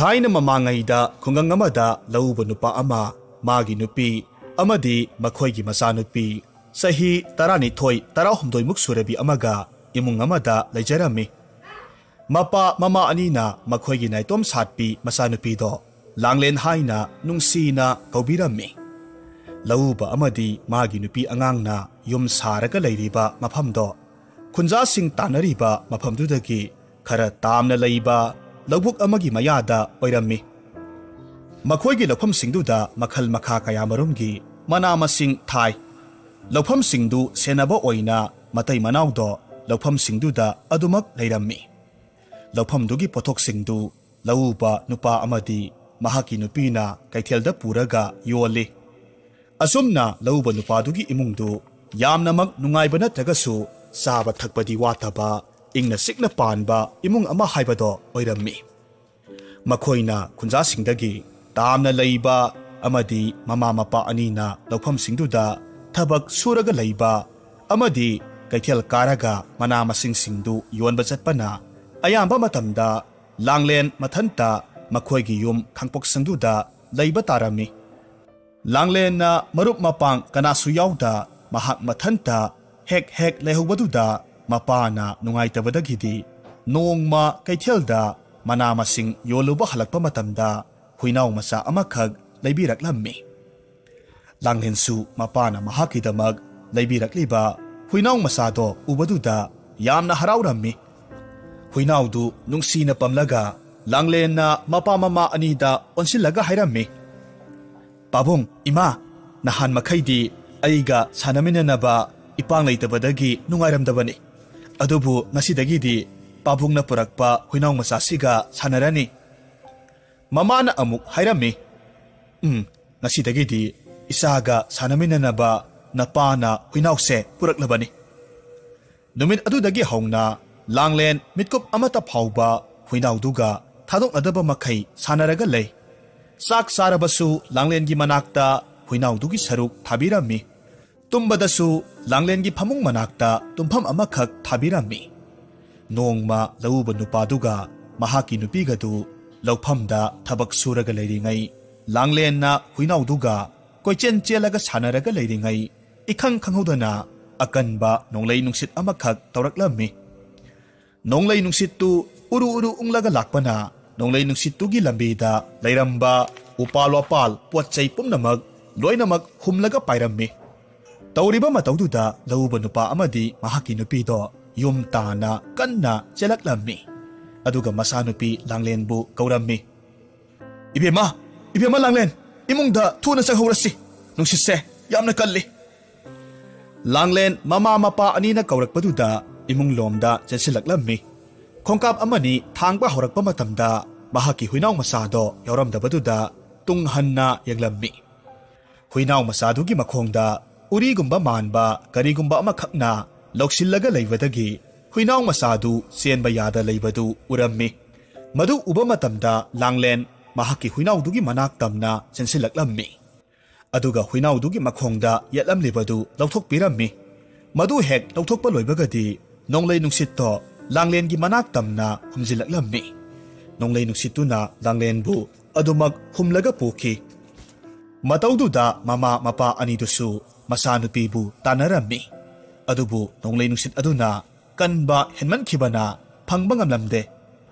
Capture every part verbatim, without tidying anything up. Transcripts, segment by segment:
ꯊꯥꯏꯅ ꯃꯃꯥꯡꯉꯩꯗ ꯈꯨꯡꯒꯪ ꯑꯃꯗ ꯂꯧꯎꯕ ꯅꯨꯄꯥ ꯑꯃ, ꯃꯥꯒꯤ ꯅꯨꯄꯤ ꯑꯃꯗꯤ ꯃꯈꯣꯏꯒꯤ ꯃꯆꯥꯅꯨꯄꯤ ꯆꯍꯤ ꯇꯔꯥꯅꯤꯊꯣꯏ, ꯇꯔꯥꯍꯨꯝꯗꯣꯏꯃꯨꯛ ꯁꯨꯔꯕꯤ ꯑꯃꯒ ꯏꯃꯨꯡ ꯑꯃꯗ ꯂꯩꯖꯔꯝꯃꯤ꯫ ꯃꯄꯥ ꯃꯃꯥ ꯑꯅꯤꯅ ꯃꯈꯣꯏꯒꯤ ꯅꯥꯏꯇꯣꯝ ꯁꯥꯠꯄꯤ ꯃꯆꯥꯅꯨꯄꯤꯗꯣ ꯂꯥꯡꯂꯦꯟ ꯍꯥꯏꯅ ꯅꯨꯡꯁꯤꯅ ꯀꯧꯕꯤꯔꯝꯃꯤ꯫ ꯂꯧꯎꯕ ꯑꯃꯗꯤ ꯃꯥꯒꯤ ꯅꯨꯄꯤ ꯑꯉꯥꯡꯅ ꯌꯨꯝ ꯁꯥꯔꯒ ꯂꯩꯔꯤꯕ ꯃꯐꯝꯗꯣ ꯈꯨꯟꯖꯥꯁꯤꯡ ꯇꯥꯟꯅꯔꯤꯕ ꯃꯐꯝꯗꯨꯗꯒꯤ ꯈꯔ ꯇꯥꯝꯅ ꯂꯩꯕ ꯂꯧꯕꯨꯛ ꯑꯃꯒꯤ ꯃꯌꯥꯗ ꯑꯣꯏꯔꯝꯃꯤ꯫ ꯃꯈꯣꯏꯒꯤ ꯂꯧꯐꯝꯁꯤꯡꯗꯨꯗ ꯃꯈꯜ ꯃꯈꯥ ꯀꯌꯥꯃꯔꯨꯝꯒꯤ ꯃꯅꯥ ꯃꯁꯤꯡ ꯊꯥꯏ꯫ ꯂꯧꯐꯝꯁꯤꯡꯗꯨ ꯁꯦꯟꯅꯕ ꯑꯣꯏꯅ ꯃꯇꯩ ꯃꯅꯥꯎꯗꯣ ꯂꯧꯐꯝꯁꯤꯡꯗꯨꯗ ꯑꯗꯨꯃꯛ ꯂꯩꯔꯝꯃꯤ꯫ ꯂꯧꯐꯝꯗꯨꯒꯤ ꯄꯣꯠꯊꯣꯛꯁꯤꯡꯗꯨ ꯂꯧꯎꯕ ꯅꯨꯄꯥ ꯑꯃꯗꯤ ꯃꯍꯥꯛꯀꯤ ꯅꯨꯄꯤꯅ ꯀꯩꯊꯦꯜꯗ ꯄꯨꯔꯒ ꯌꯣꯜꯂꯤ꯫ ꯑꯁꯨꯝꯅ ꯂꯧꯎꯕ ꯅꯨꯄꯥꯗꯨꯒꯤ ꯏꯃꯨꯡꯗꯨ ꯌꯥꯝꯅꯃꯛ ꯅꯨꯡꯉꯥꯏꯕ ꯅꯠꯇ꯭ꯔꯒꯁꯨ ꯆꯥꯕ ꯊꯛꯄꯗꯤ ꯋꯥꯠꯇꯕ, ꯏꯪꯅ ꯆꯤꯛꯅ ꯄꯥꯟꯕ ꯏꯃꯨꯡ ꯑꯃ ꯍꯥꯏꯕꯗꯣ ꯑꯣꯏꯔꯝꯃꯤ꯫ ꯃꯈꯣꯏꯅ ꯈꯨꯟꯖꯥꯁꯤꯡꯗꯒꯤ ꯇꯥꯝꯅ ꯂꯩꯕ ꯑꯃꯗꯤ ꯃꯃꯥ ꯃꯄꯥ ꯑꯅꯤꯅ ꯂꯧꯐꯝꯁꯤꯡꯗꯨꯗ ꯊꯕꯛ ꯁꯨꯔꯒ ꯂꯩꯕ ꯑꯃꯗꯤ ꯀꯩꯊꯦꯜ ꯀꯥꯔꯒ ꯃꯅꯥ ꯃꯁꯤꯡꯁꯤꯡꯗꯨ ꯌꯣꯟꯕ ꯆꯠꯄꯅ ꯑꯌꯥꯝꯕ ꯃꯇꯝꯗ ꯂꯥꯡꯂꯦꯟ ꯃꯊꯟꯇ ꯃꯈꯣꯏꯒꯤ ꯌꯨꯝ ꯈꯥꯡꯄꯣꯛꯁꯪꯗꯨꯗ ꯂꯩꯕ ꯇꯥꯔꯝꯃꯤ꯫ ꯂꯥꯡꯂꯦꯟꯅ ꯃꯔꯨꯞ ꯃꯄꯥꯡ ꯀꯅꯥꯁꯨ ꯌꯥꯎꯗ ꯃꯍꯥꯛ ꯃꯊꯟꯇ ꯍꯦꯛ ꯍꯦꯛ ꯂꯩꯍꯧꯕꯗꯨꯗ ꯃꯄꯥꯅ ꯅꯨꯡꯉꯥꯏꯇꯕꯗꯒꯤꯗꯤ ꯅꯣꯡꯃ ꯀꯩꯊꯦꯜꯗ ꯃꯅꯥ ꯃꯁꯤꯡ ꯌꯣꯜꯂꯨꯕ ꯍꯜꯂꯛꯄ ꯃꯇꯝꯗ ꯍꯨꯏꯅꯥꯎ ꯃꯆꯥ ꯑꯃꯈꯛ ꯂꯩꯕꯤꯔꯛꯂꯝꯃꯤ꯫ ꯂꯥꯡꯂꯦꯟꯁꯨ ꯃꯄꯥꯅ ꯃꯍꯥꯛꯀꯤꯗꯃꯛ ꯂꯩꯕꯤꯔꯛꯂꯤꯕ ꯍꯨꯏꯅꯥꯎ ꯃꯆꯥꯗꯣ ꯎꯕꯗꯨꯗ ꯌꯥꯝꯅ ꯍꯔꯥꯎꯔꯝꯃꯤ꯫ ꯍꯨꯏꯅꯥꯎꯗꯨ ꯅꯨꯡꯁꯤꯅ ꯄꯝꯂꯒ ꯂꯥꯡꯂꯦꯟꯅ ꯃꯄꯥ ꯃꯃꯥ ꯑꯅꯤꯗ ꯑꯣꯟꯁꯤꯜꯂꯒ ꯍꯥꯏꯔꯝꯃꯤ, "ꯄꯥꯕꯨꯡ, ꯏꯃꯥ, ꯅꯍꯥꯟ ꯃꯈꯩꯗꯤ ꯑꯩꯒ ꯁꯥꯟꯅꯃꯤꯟꯅꯅꯕ ꯏꯄꯥꯡ ꯂꯩꯇꯕꯗꯒꯤ ꯅꯨꯡꯉꯥꯏꯔꯝꯗꯕꯅꯤ꯫ ꯑꯗꯨꯕꯨ ꯉꯁꯤꯗꯒꯤꯗꯤ ꯄꯥꯕꯨꯡꯅ ꯄꯨꯔꯛꯄ ꯍꯨꯏꯅꯥꯎ ꯃꯆꯥꯁꯤꯒ ꯁꯥꯟꯅꯔꯅꯤ꯫" ꯃꯃꯥꯅ ꯑꯃꯨꯛ ꯍꯥꯏꯔꯝꯃꯤ, "ꯎꯝ, ꯉꯁꯤꯗꯒꯤꯗꯤ ꯏꯆꯥꯒ ꯁꯥꯟꯅꯃꯤꯟꯅꯅꯕ ꯅꯄꯥꯅ ꯍꯨꯏꯅꯥꯎꯁꯦ ꯄꯨꯔꯛꯂꯕꯅꯤ꯫" ꯅꯨꯃꯤꯠ ꯑꯗꯨꯗꯒꯤ ꯍꯧꯅ ꯂꯥꯡꯂꯦꯟ ꯃꯤꯠꯀꯨꯞ ꯑꯃꯠꯇ ꯐꯥꯎꯕ ꯍꯨꯏꯅꯥꯎꯗꯨꯒ ꯊꯥꯗꯣꯛꯅꯗꯕ ꯃꯈꯩ ꯁꯥꯟꯅꯔꯒ ꯂꯩ꯫ ꯆꯥꯛ ꯆꯥꯔꯕꯁꯨ ꯂꯥꯡꯂꯦꯟꯒꯤ ꯃꯅꯥꯛꯇ ꯍꯨꯏꯅꯥꯎꯗꯨꯒꯤ ꯁꯔꯨꯛ ꯊꯥꯕꯤꯔꯝꯃꯤ꯫ ꯇꯨꯝꯕꯗꯁꯨ ꯂꯥꯡꯂꯦꯟꯒꯤ ꯐꯃꯨꯡ ꯃꯅꯥꯛꯇ ꯇꯨꯝꯐꯝ ꯑꯃꯈꯛ ꯊꯥꯕꯤꯔꯝꯃꯤ꯫ ꯅꯣꯡꯃ ꯂꯧꯎꯕ ꯅꯨꯄꯥꯗꯨꯒ ꯃꯍꯥꯛꯀꯤ ꯅꯨꯄꯤꯒꯗꯨ ꯂꯧꯐꯝꯗ ꯊꯕꯛ ꯁꯨꯔꯒ ꯂꯩꯔꯤꯉꯩ, ꯂꯥꯡꯂꯦꯟꯅ ꯍꯨꯏꯅꯥꯎꯗꯨꯒ ꯀꯣꯏꯆꯦꯟ ꯆꯦꯜꯂꯒ ꯁꯥꯟꯅꯔꯒ ꯂꯩꯔꯤꯉꯩ, ꯏꯈꯪ ꯈꯪꯍꯧꯗꯅ ꯑꯀꯟꯕ ꯅꯣꯡꯂꯩ ꯅꯨꯡꯁꯤꯠ ꯑꯃꯈꯛ ꯇꯧꯔꯛꯂꯝꯃꯤ꯫ ꯅꯣꯡꯂꯩ ꯅꯨꯡꯁꯤꯠꯇꯨ ꯎꯔꯨ ꯎꯔꯨ ꯎꯪꯂꯒ ꯂꯥꯛꯄꯅ ꯅꯣꯡꯂꯩ ꯅꯨꯡꯁꯤꯠꯇꯨꯒꯤ ꯂꯝꯕꯤꯗ ꯂꯩꯔꯝꯕ ꯎꯄꯥꯜ ꯋꯥꯄꯥꯜ, ꯄꯣꯠ ꯆꯩ ꯄꯨꯝꯅꯃꯛ ꯂꯣꯏꯅꯃꯛ ꯍꯨꯝꯂꯒ ꯄꯥꯏꯔꯝꯃꯤ꯫ ꯇꯧꯔꯤꯕ ꯃꯇꯧꯗꯨꯗ ꯂꯧꯎꯕ ꯅꯨꯄꯥ ꯑꯃꯗꯤ ꯃꯍꯥꯛꯀꯤ ꯅꯨꯄꯤꯗꯣ ꯌꯨꯝ ꯇꯥꯅ ꯀꯟꯅ ꯆꯦꯜꯂꯛꯂꯝꯃꯤ꯫ ꯑꯗꯨꯒ ꯃꯆꯥꯅꯨꯄꯤ ꯂꯥꯡꯂꯦꯟꯕꯨ ꯀꯧꯔꯝꯃꯤ꯫ "ꯏꯕꯦꯝꯃ, ꯏꯕꯦꯝꯃ ꯂꯥꯡꯂꯦꯟ, ꯏꯃꯨꯡꯗ ꯊꯨꯅ ꯆꯪꯍꯧꯔꯁꯤ꯫ ꯅꯨꯡꯁꯤꯠꯁꯦ ꯌꯥꯝꯅ ꯀꯜꯂꯤ꯫" ꯂꯥꯡꯂꯦꯟ ꯃꯃꯥ ꯃꯄꯥ ꯑꯅꯤꯅ ꯀꯧꯔꯛꯄꯗꯨꯗ ꯏꯃꯨꯡ ꯂꯣꯝꯗ ꯆꯦꯟꯁꯤꯜꯂꯛꯂꯝꯃꯤ꯫ ꯈꯣꯡꯀꯥꯞ ꯑꯃꯅꯤ ꯊꯥꯡꯕ ꯍꯧꯔꯛꯄ ꯃꯇꯝꯗ ꯃꯍꯥꯛꯀꯤ ꯍꯨꯏꯅꯥꯎ ꯃꯆꯥꯗꯣ ꯌꯥꯎꯔꯝꯗꯕꯗꯨꯗ ꯇꯨꯡ ꯍꯟꯅ ꯌꯦꯡꯂꯝꯃꯤ꯫ ꯍꯨꯏꯅꯥꯎ ꯃꯆꯥꯗꯨꯒꯤ ꯃꯈꯣꯡꯗ ꯎꯔꯤꯒꯨꯝꯕ ꯃꯥꯟꯕ ꯀꯔꯤꯒꯨꯝꯕ ꯑꯃꯈꯛꯅ ꯂꯧꯁꯤꯜꯂꯒ ꯂꯩꯕꯗꯒꯤ ꯍꯨꯏꯅꯥꯎ ꯃꯆꯥꯗꯨ ꯆꯦꯟꯕ ꯌꯥꯗ ꯂꯩꯕꯗꯨ ꯎꯔꯝꯃꯤ꯫ ꯃꯗꯨ ꯎꯕ ꯃꯇꯝꯗ ꯂꯥꯡꯂꯦꯟ ꯃꯍꯥꯛꯀꯤ ꯍꯨꯏꯅꯥꯎꯗꯨꯒꯤ ꯃꯅꯥꯛ ꯇꯝꯅ ꯆꯦꯟꯁꯤꯜꯂꯛꯂꯝꯃꯤ꯫ ꯑꯗꯨꯒ ꯍꯨꯏꯅꯥꯎꯗꯨꯒꯤ ꯃꯈꯣꯡꯗ ꯌꯦꯠꯂꯝꯂꯤꯕꯗꯨ ꯂꯧꯊꯣꯛꯄꯤꯔꯝꯃꯤ꯫ ꯃꯗꯨ ꯍꯦꯛ ꯂꯧꯊꯣꯛꯄ ꯂꯣꯏꯕꯒꯗꯤ ꯅꯣꯡꯂꯩ ꯅꯨꯡꯁꯤꯠꯇꯣ ꯂꯥꯡꯂꯦꯟꯒꯤ ꯃꯅꯥꯛ ꯇꯝꯅ ꯍꯨꯝꯖꯤꯜꯂꯛꯂꯝꯃꯤ꯫ ꯅꯣꯡꯂꯩ ꯅꯨꯡꯁꯤꯠꯇꯨꯅ ꯂꯥꯡꯂꯦꯟꯕꯨ ꯑꯗꯨꯃꯛ ꯍꯨꯝꯂꯒ ꯄꯨꯈꯤ꯫ ꯃꯇꯧꯗꯨꯗ ꯃꯃꯥ ꯃꯄꯥ ꯑꯅꯤꯗꯨꯁꯨ ꯃꯆꯥꯅꯨꯄꯤꯕꯨ ꯇꯥꯟꯅꯔꯝꯃꯤ꯫ ꯑꯗꯨꯕꯨ ꯅꯣꯡꯂꯩ ꯅꯨꯡꯁꯤꯠ ꯑꯗꯨꯅ ꯀꯟꯕ ꯍꯦꯟꯃꯟꯈꯤꯕꯅ ꯐꯪꯕ ꯉꯝꯂꯝꯗꯦ꯫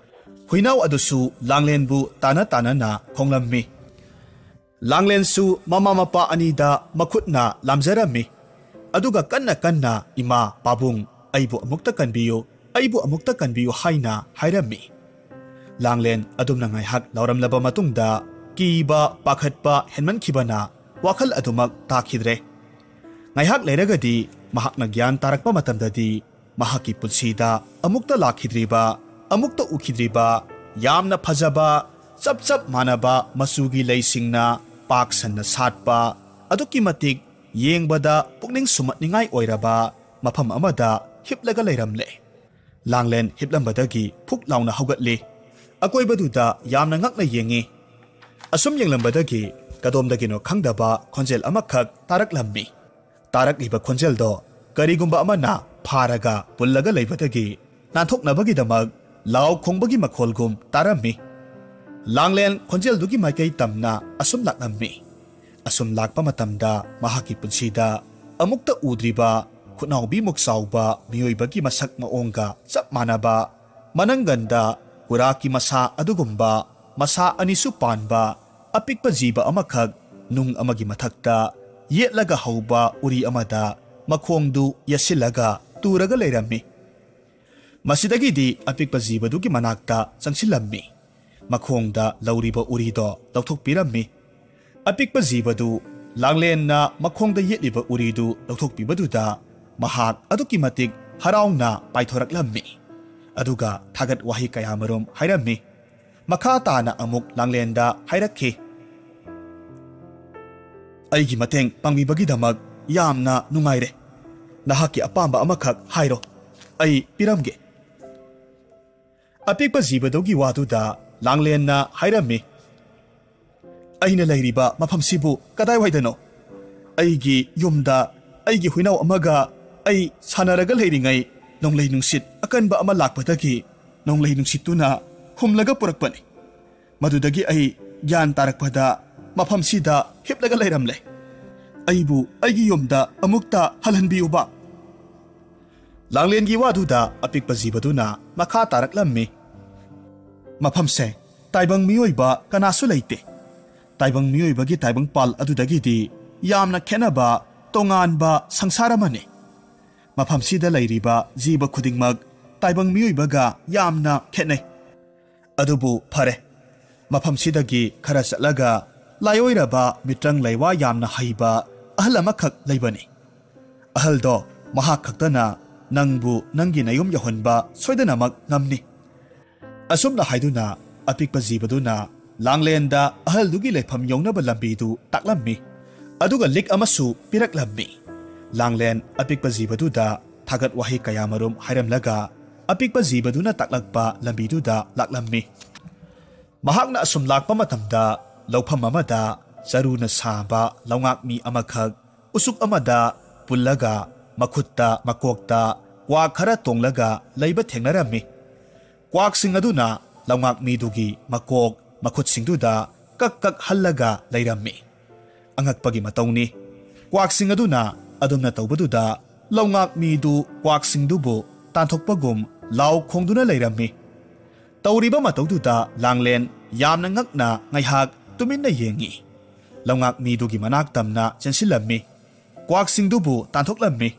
ꯍꯨꯏꯅꯥꯎ ꯑꯗꯨꯁꯨ ꯂꯥꯡꯂꯦꯟꯕꯨ ꯇꯥꯟꯅ ꯇꯥꯟꯅꯅ ꯈꯣꯡꯂꯝꯃꯤ꯫ ꯂꯥꯡꯂꯦꯟꯁꯨ ꯃꯃꯥ ꯃꯄꯥ ꯑꯅꯤꯗ ꯃꯈꯨꯠꯅ ꯂꯥꯝꯖꯔꯝꯃꯤ꯫ ꯑꯗꯨꯒ ꯀꯟꯅ ꯀꯟꯅ, "ꯏꯃꯥ, ꯄꯥꯕꯨꯡ, ꯑꯩꯕꯨ ꯑꯃꯨꯛꯇ ꯀꯟꯕꯤꯌꯨ, ꯑꯩꯕꯨ ꯑꯃꯨꯛꯇ ꯀꯟꯕꯤꯌꯨ" ꯍꯥꯏꯅ ꯍꯥꯏꯔꯝꯃꯤ꯫ ꯂꯥꯡꯂꯦꯟ ꯑꯗꯨꯝꯅ ꯉꯥꯏꯍꯥꯛ ꯂꯥꯎꯔꯝꯂꯕ ꯃꯇꯨꯡꯗ ꯀꯤꯕ, ꯄꯥꯈꯠꯄ ꯍꯦꯟꯃꯟꯈꯤꯕꯅ ꯋꯥꯈꯜ ꯑꯗꯨꯃꯛ ꯇꯥꯈꯤꯗ꯭ꯔꯦ꯫ ꯉꯥꯏꯍꯥꯛ ꯂꯩꯔꯒꯗꯤ ꯃꯍꯥꯛꯅ ꯒ꯭ꯌꯥꯟ ꯇꯥꯔꯛꯄ ꯃꯇꯝꯗꯗꯤ ꯃꯍꯥꯛꯀꯤ ꯄꯨꯟꯁꯤꯗ ꯑꯃꯨꯛꯇ ꯂꯥꯛꯈꯤꯗ꯭ꯔꯤꯕ, ꯑꯃꯨꯛꯇ ꯎꯈꯤꯗ꯭ꯔꯤꯕ, ꯌꯥꯝꯅ ꯐꯖꯕ, ꯆꯞ ꯆꯞ ꯃꯥꯟꯅꯕ ꯃꯆꯨꯒꯤ ꯂꯩꯁꯤꯡꯅ ꯄꯥꯛ ꯁꯟꯅ ꯁꯥꯠꯄ, ꯑꯗꯨꯛꯀꯤ ꯃꯇꯤꯛ ꯌꯦꯡꯕꯗ ꯄꯨꯛꯅꯤꯡ ꯁꯨꯝꯍꯠꯅꯤꯡꯉꯥꯏ ꯑꯣꯏꯔꯕ ꯃꯐꯝ ꯑꯃꯗ ꯍꯤꯞꯂꯒ ꯂꯩꯔꯝꯂꯦ꯫ ꯂꯥꯡꯂꯦꯟ ꯍꯤꯞꯂꯝꯕꯗꯒꯤ ꯐꯨꯛ ꯂꯥꯎꯅ ꯍꯧꯒꯠꯂꯤ꯫ ꯑꯀꯣꯏꯕꯗꯨꯗ ꯌꯥꯝꯅ ꯉꯛꯅ ꯌꯦꯡꯉꯤ꯫ ꯑꯁꯨꯝ ꯌꯦꯡꯂꯝꯕꯗꯒꯤ ꯀꯗꯣꯝꯗꯒꯤꯅꯣ ꯈꯪꯗꯕ ꯈꯣꯟꯖꯦꯜ ꯑꯃꯈꯛ ꯇꯥꯔꯛꯂꯝꯃꯤ꯫ ꯇꯥꯔꯛꯂꯤꯕ ꯈꯣꯟꯖꯦꯜꯗꯣ ꯀꯔꯤꯒꯨꯝꯕ ꯑꯃꯅ ꯐꯥꯔꯒ ꯄꯨꯜꯂꯒ ꯂꯩꯕꯗꯒꯤ ꯅꯥꯟꯊꯣꯛꯅꯕꯒꯤꯗꯃꯛ ꯂꯥꯎ ꯈꯣꯡꯕꯒꯤ ꯃꯈꯣꯜꯒꯨꯝ ꯇꯥꯔꯝꯃꯤ꯫ ꯂꯥꯡꯂꯦꯟ ꯈꯣꯟꯖꯦꯜꯗꯨꯒꯤ ꯃꯥꯏꯀꯩ ꯇꯝꯅ ꯑꯁꯨꯝ ꯂꯥꯛꯂꯝꯃꯤ꯫ ꯑꯁꯨꯝ ꯂꯥꯛꯄ ꯃꯇꯝꯗ ꯃꯍꯥꯛꯀꯤ ꯄꯨꯟꯁꯤꯗ ꯑꯃꯨꯛꯇ ꯎꯗ꯭ꯔꯤꯕ ꯈꯨꯠꯅꯥꯎꯕꯤꯃꯨꯛ ꯆꯥꯎꯕ ꯃꯤꯑꯣꯏꯕꯒꯤ ꯃꯁꯛ ꯃꯑꯣꯡꯒ ꯆꯞ ꯃꯥꯟꯅꯕ, ꯃꯅꯪꯒꯟꯗ ꯀꯨꯔꯥꯛꯀꯤ ꯃꯁꯥ ꯑꯗꯨꯒꯨꯝꯕ ꯃꯁꯥ ꯑꯅꯤꯁꯨ ꯄꯥꯟꯕ ꯑꯄꯤꯛꯄ ꯖꯤꯕ ꯑꯃꯈꯛ ꯅꯨꯡ ꯑꯃꯒꯤ ꯃꯊꯛꯇ ꯌꯦꯠꯂꯒ ꯍꯧꯕ ꯎꯔꯤ ꯑꯃꯗ ꯃꯈꯣꯡꯗꯨ ꯌꯦꯠꯁꯤꯜꯂꯒ ꯇꯨꯔꯒ ꯂꯩꯔꯝꯃꯤ꯫ ꯃꯁꯤꯗꯒꯤꯗꯤ ꯑꯄꯤꯛꯄ ꯖꯤꯕꯗꯨꯒꯤ ꯃꯅꯥꯛꯇ ꯆꯪꯁꯤꯜꯂꯝꯃꯤ꯫ ꯃꯈꯣꯡꯗ ꯂꯧꯔꯤꯕ ꯎꯔꯤꯗꯣ ꯂꯧꯊꯣꯛꯄꯤꯔꯝꯃꯤ꯫ ꯑꯄꯤꯛꯄ ꯖꯤꯕꯗꯨ ꯂꯥꯡꯂꯦꯟꯅ ꯃꯈꯣꯡꯗ ꯌꯦꯠꯂꯤꯕ ꯎꯔꯤꯗꯨ ꯂꯧꯊꯣꯛꯄꯤꯕꯗꯨꯗ ꯃꯍꯥꯛ ꯑꯗꯨꯛꯀꯤ ꯃꯇꯤꯛ ꯍꯔꯥꯎꯅ ꯄꯥꯏꯊꯣꯔꯛꯂꯝꯃꯤ꯫ ꯑꯗꯨꯒ ꯊꯥꯒꯠ ꯋꯥꯍꯩ ꯀꯌꯥꯃꯔꯨꯝ ꯍꯥꯏꯔꯝꯃꯤ꯫ ꯃꯈꯥ ꯇꯥꯅ ꯑꯃꯨꯛ ꯂꯥꯡꯂꯦꯟꯗ ꯍꯥꯏꯔꯛꯈꯤ, "ꯑꯩꯒꯤ ꯃꯇꯦꯡ ꯄꯥꯡꯕꯤꯕꯒꯤꯗꯃꯛ ꯌꯥꯝꯅ ꯅꯨꯡꯉꯥꯏꯔꯦ꯫ ꯅꯍꯥꯛꯀꯤ ꯑꯄꯥꯝꯕ ꯑꯃꯈꯛ ꯍꯥꯏꯔꯣ, ꯑꯩ ꯄꯤꯔꯝꯒꯦ꯫" ꯑꯄꯤꯛꯄ ꯖꯤꯕꯗꯨꯒꯤ ꯋꯥꯗꯨꯗ ꯂꯥꯡꯂꯦꯟꯅ ꯍꯥꯏꯔꯝꯃꯤ, "ꯑꯩꯅ ꯂꯩꯔꯤꯕ ꯃꯐꯝꯁꯤꯕꯨ ꯀꯗꯥꯏꯋꯥꯏꯗꯅꯣ? ꯑꯩꯒꯤ ꯌꯨꯝꯗ ꯑꯩꯒꯤ ꯍꯨꯏꯅꯥꯎ ꯑꯃꯒ ꯑꯩ ꯁꯥꯟꯅꯔꯒ ꯂꯩꯔꯤꯉꯩ ꯅꯣꯡꯂꯩ ꯅꯨꯡꯁꯤꯠ ꯑꯀꯟꯕ ꯑꯃ ꯂꯥꯛꯄꯗꯒꯤ ꯅꯣꯡꯂꯩ ꯅꯨꯡꯁꯤꯠꯇꯨꯅ ꯍꯨꯝꯂꯒ ꯄꯨꯔꯛꯄꯅꯤ꯫ ꯃꯗꯨꯗꯒꯤ ꯑꯩ ꯒ꯭ꯌꯥꯟ ꯇꯥꯔꯛꯄꯗ ꯃꯐꯝꯁꯤꯗ ꯍꯤꯞꯂꯒ ꯂꯩꯔꯝꯂꯦ꯫ ꯑꯩꯕꯨ ꯑꯩꯒꯤ ꯌꯨꯝꯗ ꯑꯃꯨꯛꯇ ꯍꯜꯍꯟꯕꯤꯌꯨꯕ꯫" ꯂꯥꯡꯂꯦꯟꯒꯤ ꯋꯥꯗꯨꯗ ꯑꯄꯤꯛꯄ ꯖꯤꯕꯗꯨꯅ ꯃꯈꯥ ꯇꯥꯔꯛꯂꯝꯃꯤ, "ꯃꯐꯝꯁꯦ ꯇꯥꯏꯕꯪ ꯃꯤꯑꯣꯏꯕ ꯀꯅꯥꯁꯨ ꯂꯩꯇꯦ꯫ ꯇꯥꯏꯕꯪ ꯃꯤꯑꯣꯏꯕꯒꯤ ꯇꯥꯏꯕꯪꯄꯥꯜ ꯑꯗꯨꯗꯒꯤꯗꯤ ꯌꯥꯝꯅ ꯈꯦꯠꯅꯕ ꯇꯣꯉꯥꯟꯕ ꯁꯪꯁꯥꯔ ꯑꯃꯅꯤ꯫ ꯃꯐꯝꯁꯤꯗ ꯂꯩꯔꯤꯕ ꯖꯤꯕ ꯈꯨꯗꯤꯡꯃꯛ ꯇꯥꯏꯕꯪ ꯃꯤꯑꯣꯏꯕꯒ ꯌꯥꯝꯅ ꯈꯦꯠꯅꯩ꯫ ꯑꯗꯨꯕꯨ ꯐꯔꯦ, ꯃꯐꯝꯁꯤꯗꯒꯤ ꯈꯔ ꯆꯠꯂꯒ ꯂꯥꯏꯑꯣꯏꯔꯕ ꯃꯤꯇ꯭ꯔꯪ ꯂꯩꯋꯥ ꯌꯥꯝꯅ ꯍꯩꯕ ꯑꯍꯜ ꯑꯃꯈꯛ ꯂꯩꯕꯅꯤ꯫ ꯑꯍꯜꯗꯣ ꯃꯍꯥꯛ ꯈꯛꯇꯅ ꯅꯪꯕꯨ ꯅꯪꯒꯤ ꯅꯌꯨꯝ ꯌꯧꯍꯟꯕ ꯁꯣꯏꯗꯅꯃꯛ ꯉꯝꯅꯤ꯫" ꯑꯁꯨꯝꯅ ꯍꯥꯏꯗꯨꯅ ꯑꯄꯤꯛꯄ ꯖꯤꯕꯗꯨꯅ ꯂꯥꯡꯂꯦꯟꯗ ꯑꯍꯜꯗꯨꯒꯤ ꯂꯩꯐꯝ ꯌꯧꯅꯕ ꯂꯝꯕꯤꯗꯨ ꯇꯥꯛꯂꯝꯃꯤ꯫ ꯑꯗꯨꯒ ꯂꯤꯛ ꯑꯃꯁꯨ ꯄꯤꯔꯛꯂꯝꯃꯤ꯫ ꯂꯥꯡꯂꯦꯟ ꯑꯄꯤꯛꯄ ꯖꯤꯕꯗꯨꯗ ꯊꯥꯒꯠ ꯋꯥꯍꯩ ꯀꯌꯥꯃꯔꯨꯝ ꯍꯥꯏꯔꯝꯂꯒ ꯑꯄꯤꯛꯄ ꯖꯤꯕꯗꯨꯅ ꯇꯥꯛꯂꯛꯄ ꯂꯝꯕꯤꯗꯨꯗ ꯂꯥꯛꯂꯝꯃꯤ꯫ ꯃꯍꯥꯛꯅ ꯑꯁꯨꯝ ꯂꯥꯛꯄ ꯃꯇꯝꯗ ꯂꯧꯐꯝ ꯑꯃꯗ ꯆꯔꯨꯅ ꯁꯥꯕ ꯂꯧꯉꯥꯛꯃꯤ ꯑꯃꯈꯛ ꯎꯆꯨꯛ ꯑꯃꯗ ꯄꯨꯜꯂꯒ ꯃꯈꯨꯠꯇ ꯃꯀꯣꯛꯇ ꯀ꯭ꯋꯥꯛ ꯈꯔ ꯇꯣꯡꯂꯒ ꯂꯩꯕ ꯊꯦꯡꯅꯔꯝꯃꯤ꯫ ꯀ꯭ꯋꯥꯛꯁꯤꯡ ꯑꯗꯨꯅ ꯂꯧꯉꯥꯛꯃꯤꯗꯨꯒꯤ ꯃꯀꯣꯛ, ꯃꯈꯨꯠꯁꯤꯡꯗꯨꯗ ꯀꯛ ꯀꯛ ꯍꯜꯂꯒ ꯂꯩꯔꯝꯃꯤ꯫ ꯑꯉꯛꯄꯒꯤ ꯃꯇꯧꯅꯤ꯫ ꯀ꯭ꯋꯥꯛꯁꯤꯡ ꯑꯗꯨꯅ ꯑꯗꯨꯝꯅ ꯇꯧꯕꯗꯨꯗ ꯂꯧꯉꯥꯛ ꯃꯤꯗꯨ ꯀ꯭ꯋꯥꯛꯁꯤꯡꯗꯨꯕꯨ ꯇꯥꯟꯊꯣꯛꯄꯒꯨꯝ ꯂꯥꯎ ꯈꯣꯡꯗꯨꯅ ꯂꯩꯔꯝꯃꯤ꯫ ꯇꯧꯔꯤꯕ ꯃꯇꯧꯗꯨꯗ ꯂꯥꯡꯂꯦꯟ ꯌꯥꯝꯅ ꯉꯛꯅ ꯉꯥꯏꯍꯥꯛ ꯇꯨꯃꯤꯟꯅ ꯌꯦꯡꯉꯤ꯫ ꯂꯧꯉꯥꯛ ꯃꯤꯗꯨꯒꯤ ꯃꯅꯥꯛ ꯇꯝꯅ ꯆꯦꯟꯁꯤꯜꯂꯝꯃꯤ꯫ ꯀ꯭ꯋꯥꯛꯁꯤꯡꯗꯨꯕꯨ ꯇꯥꯟꯊꯣꯛꯂꯝꯃꯤ꯫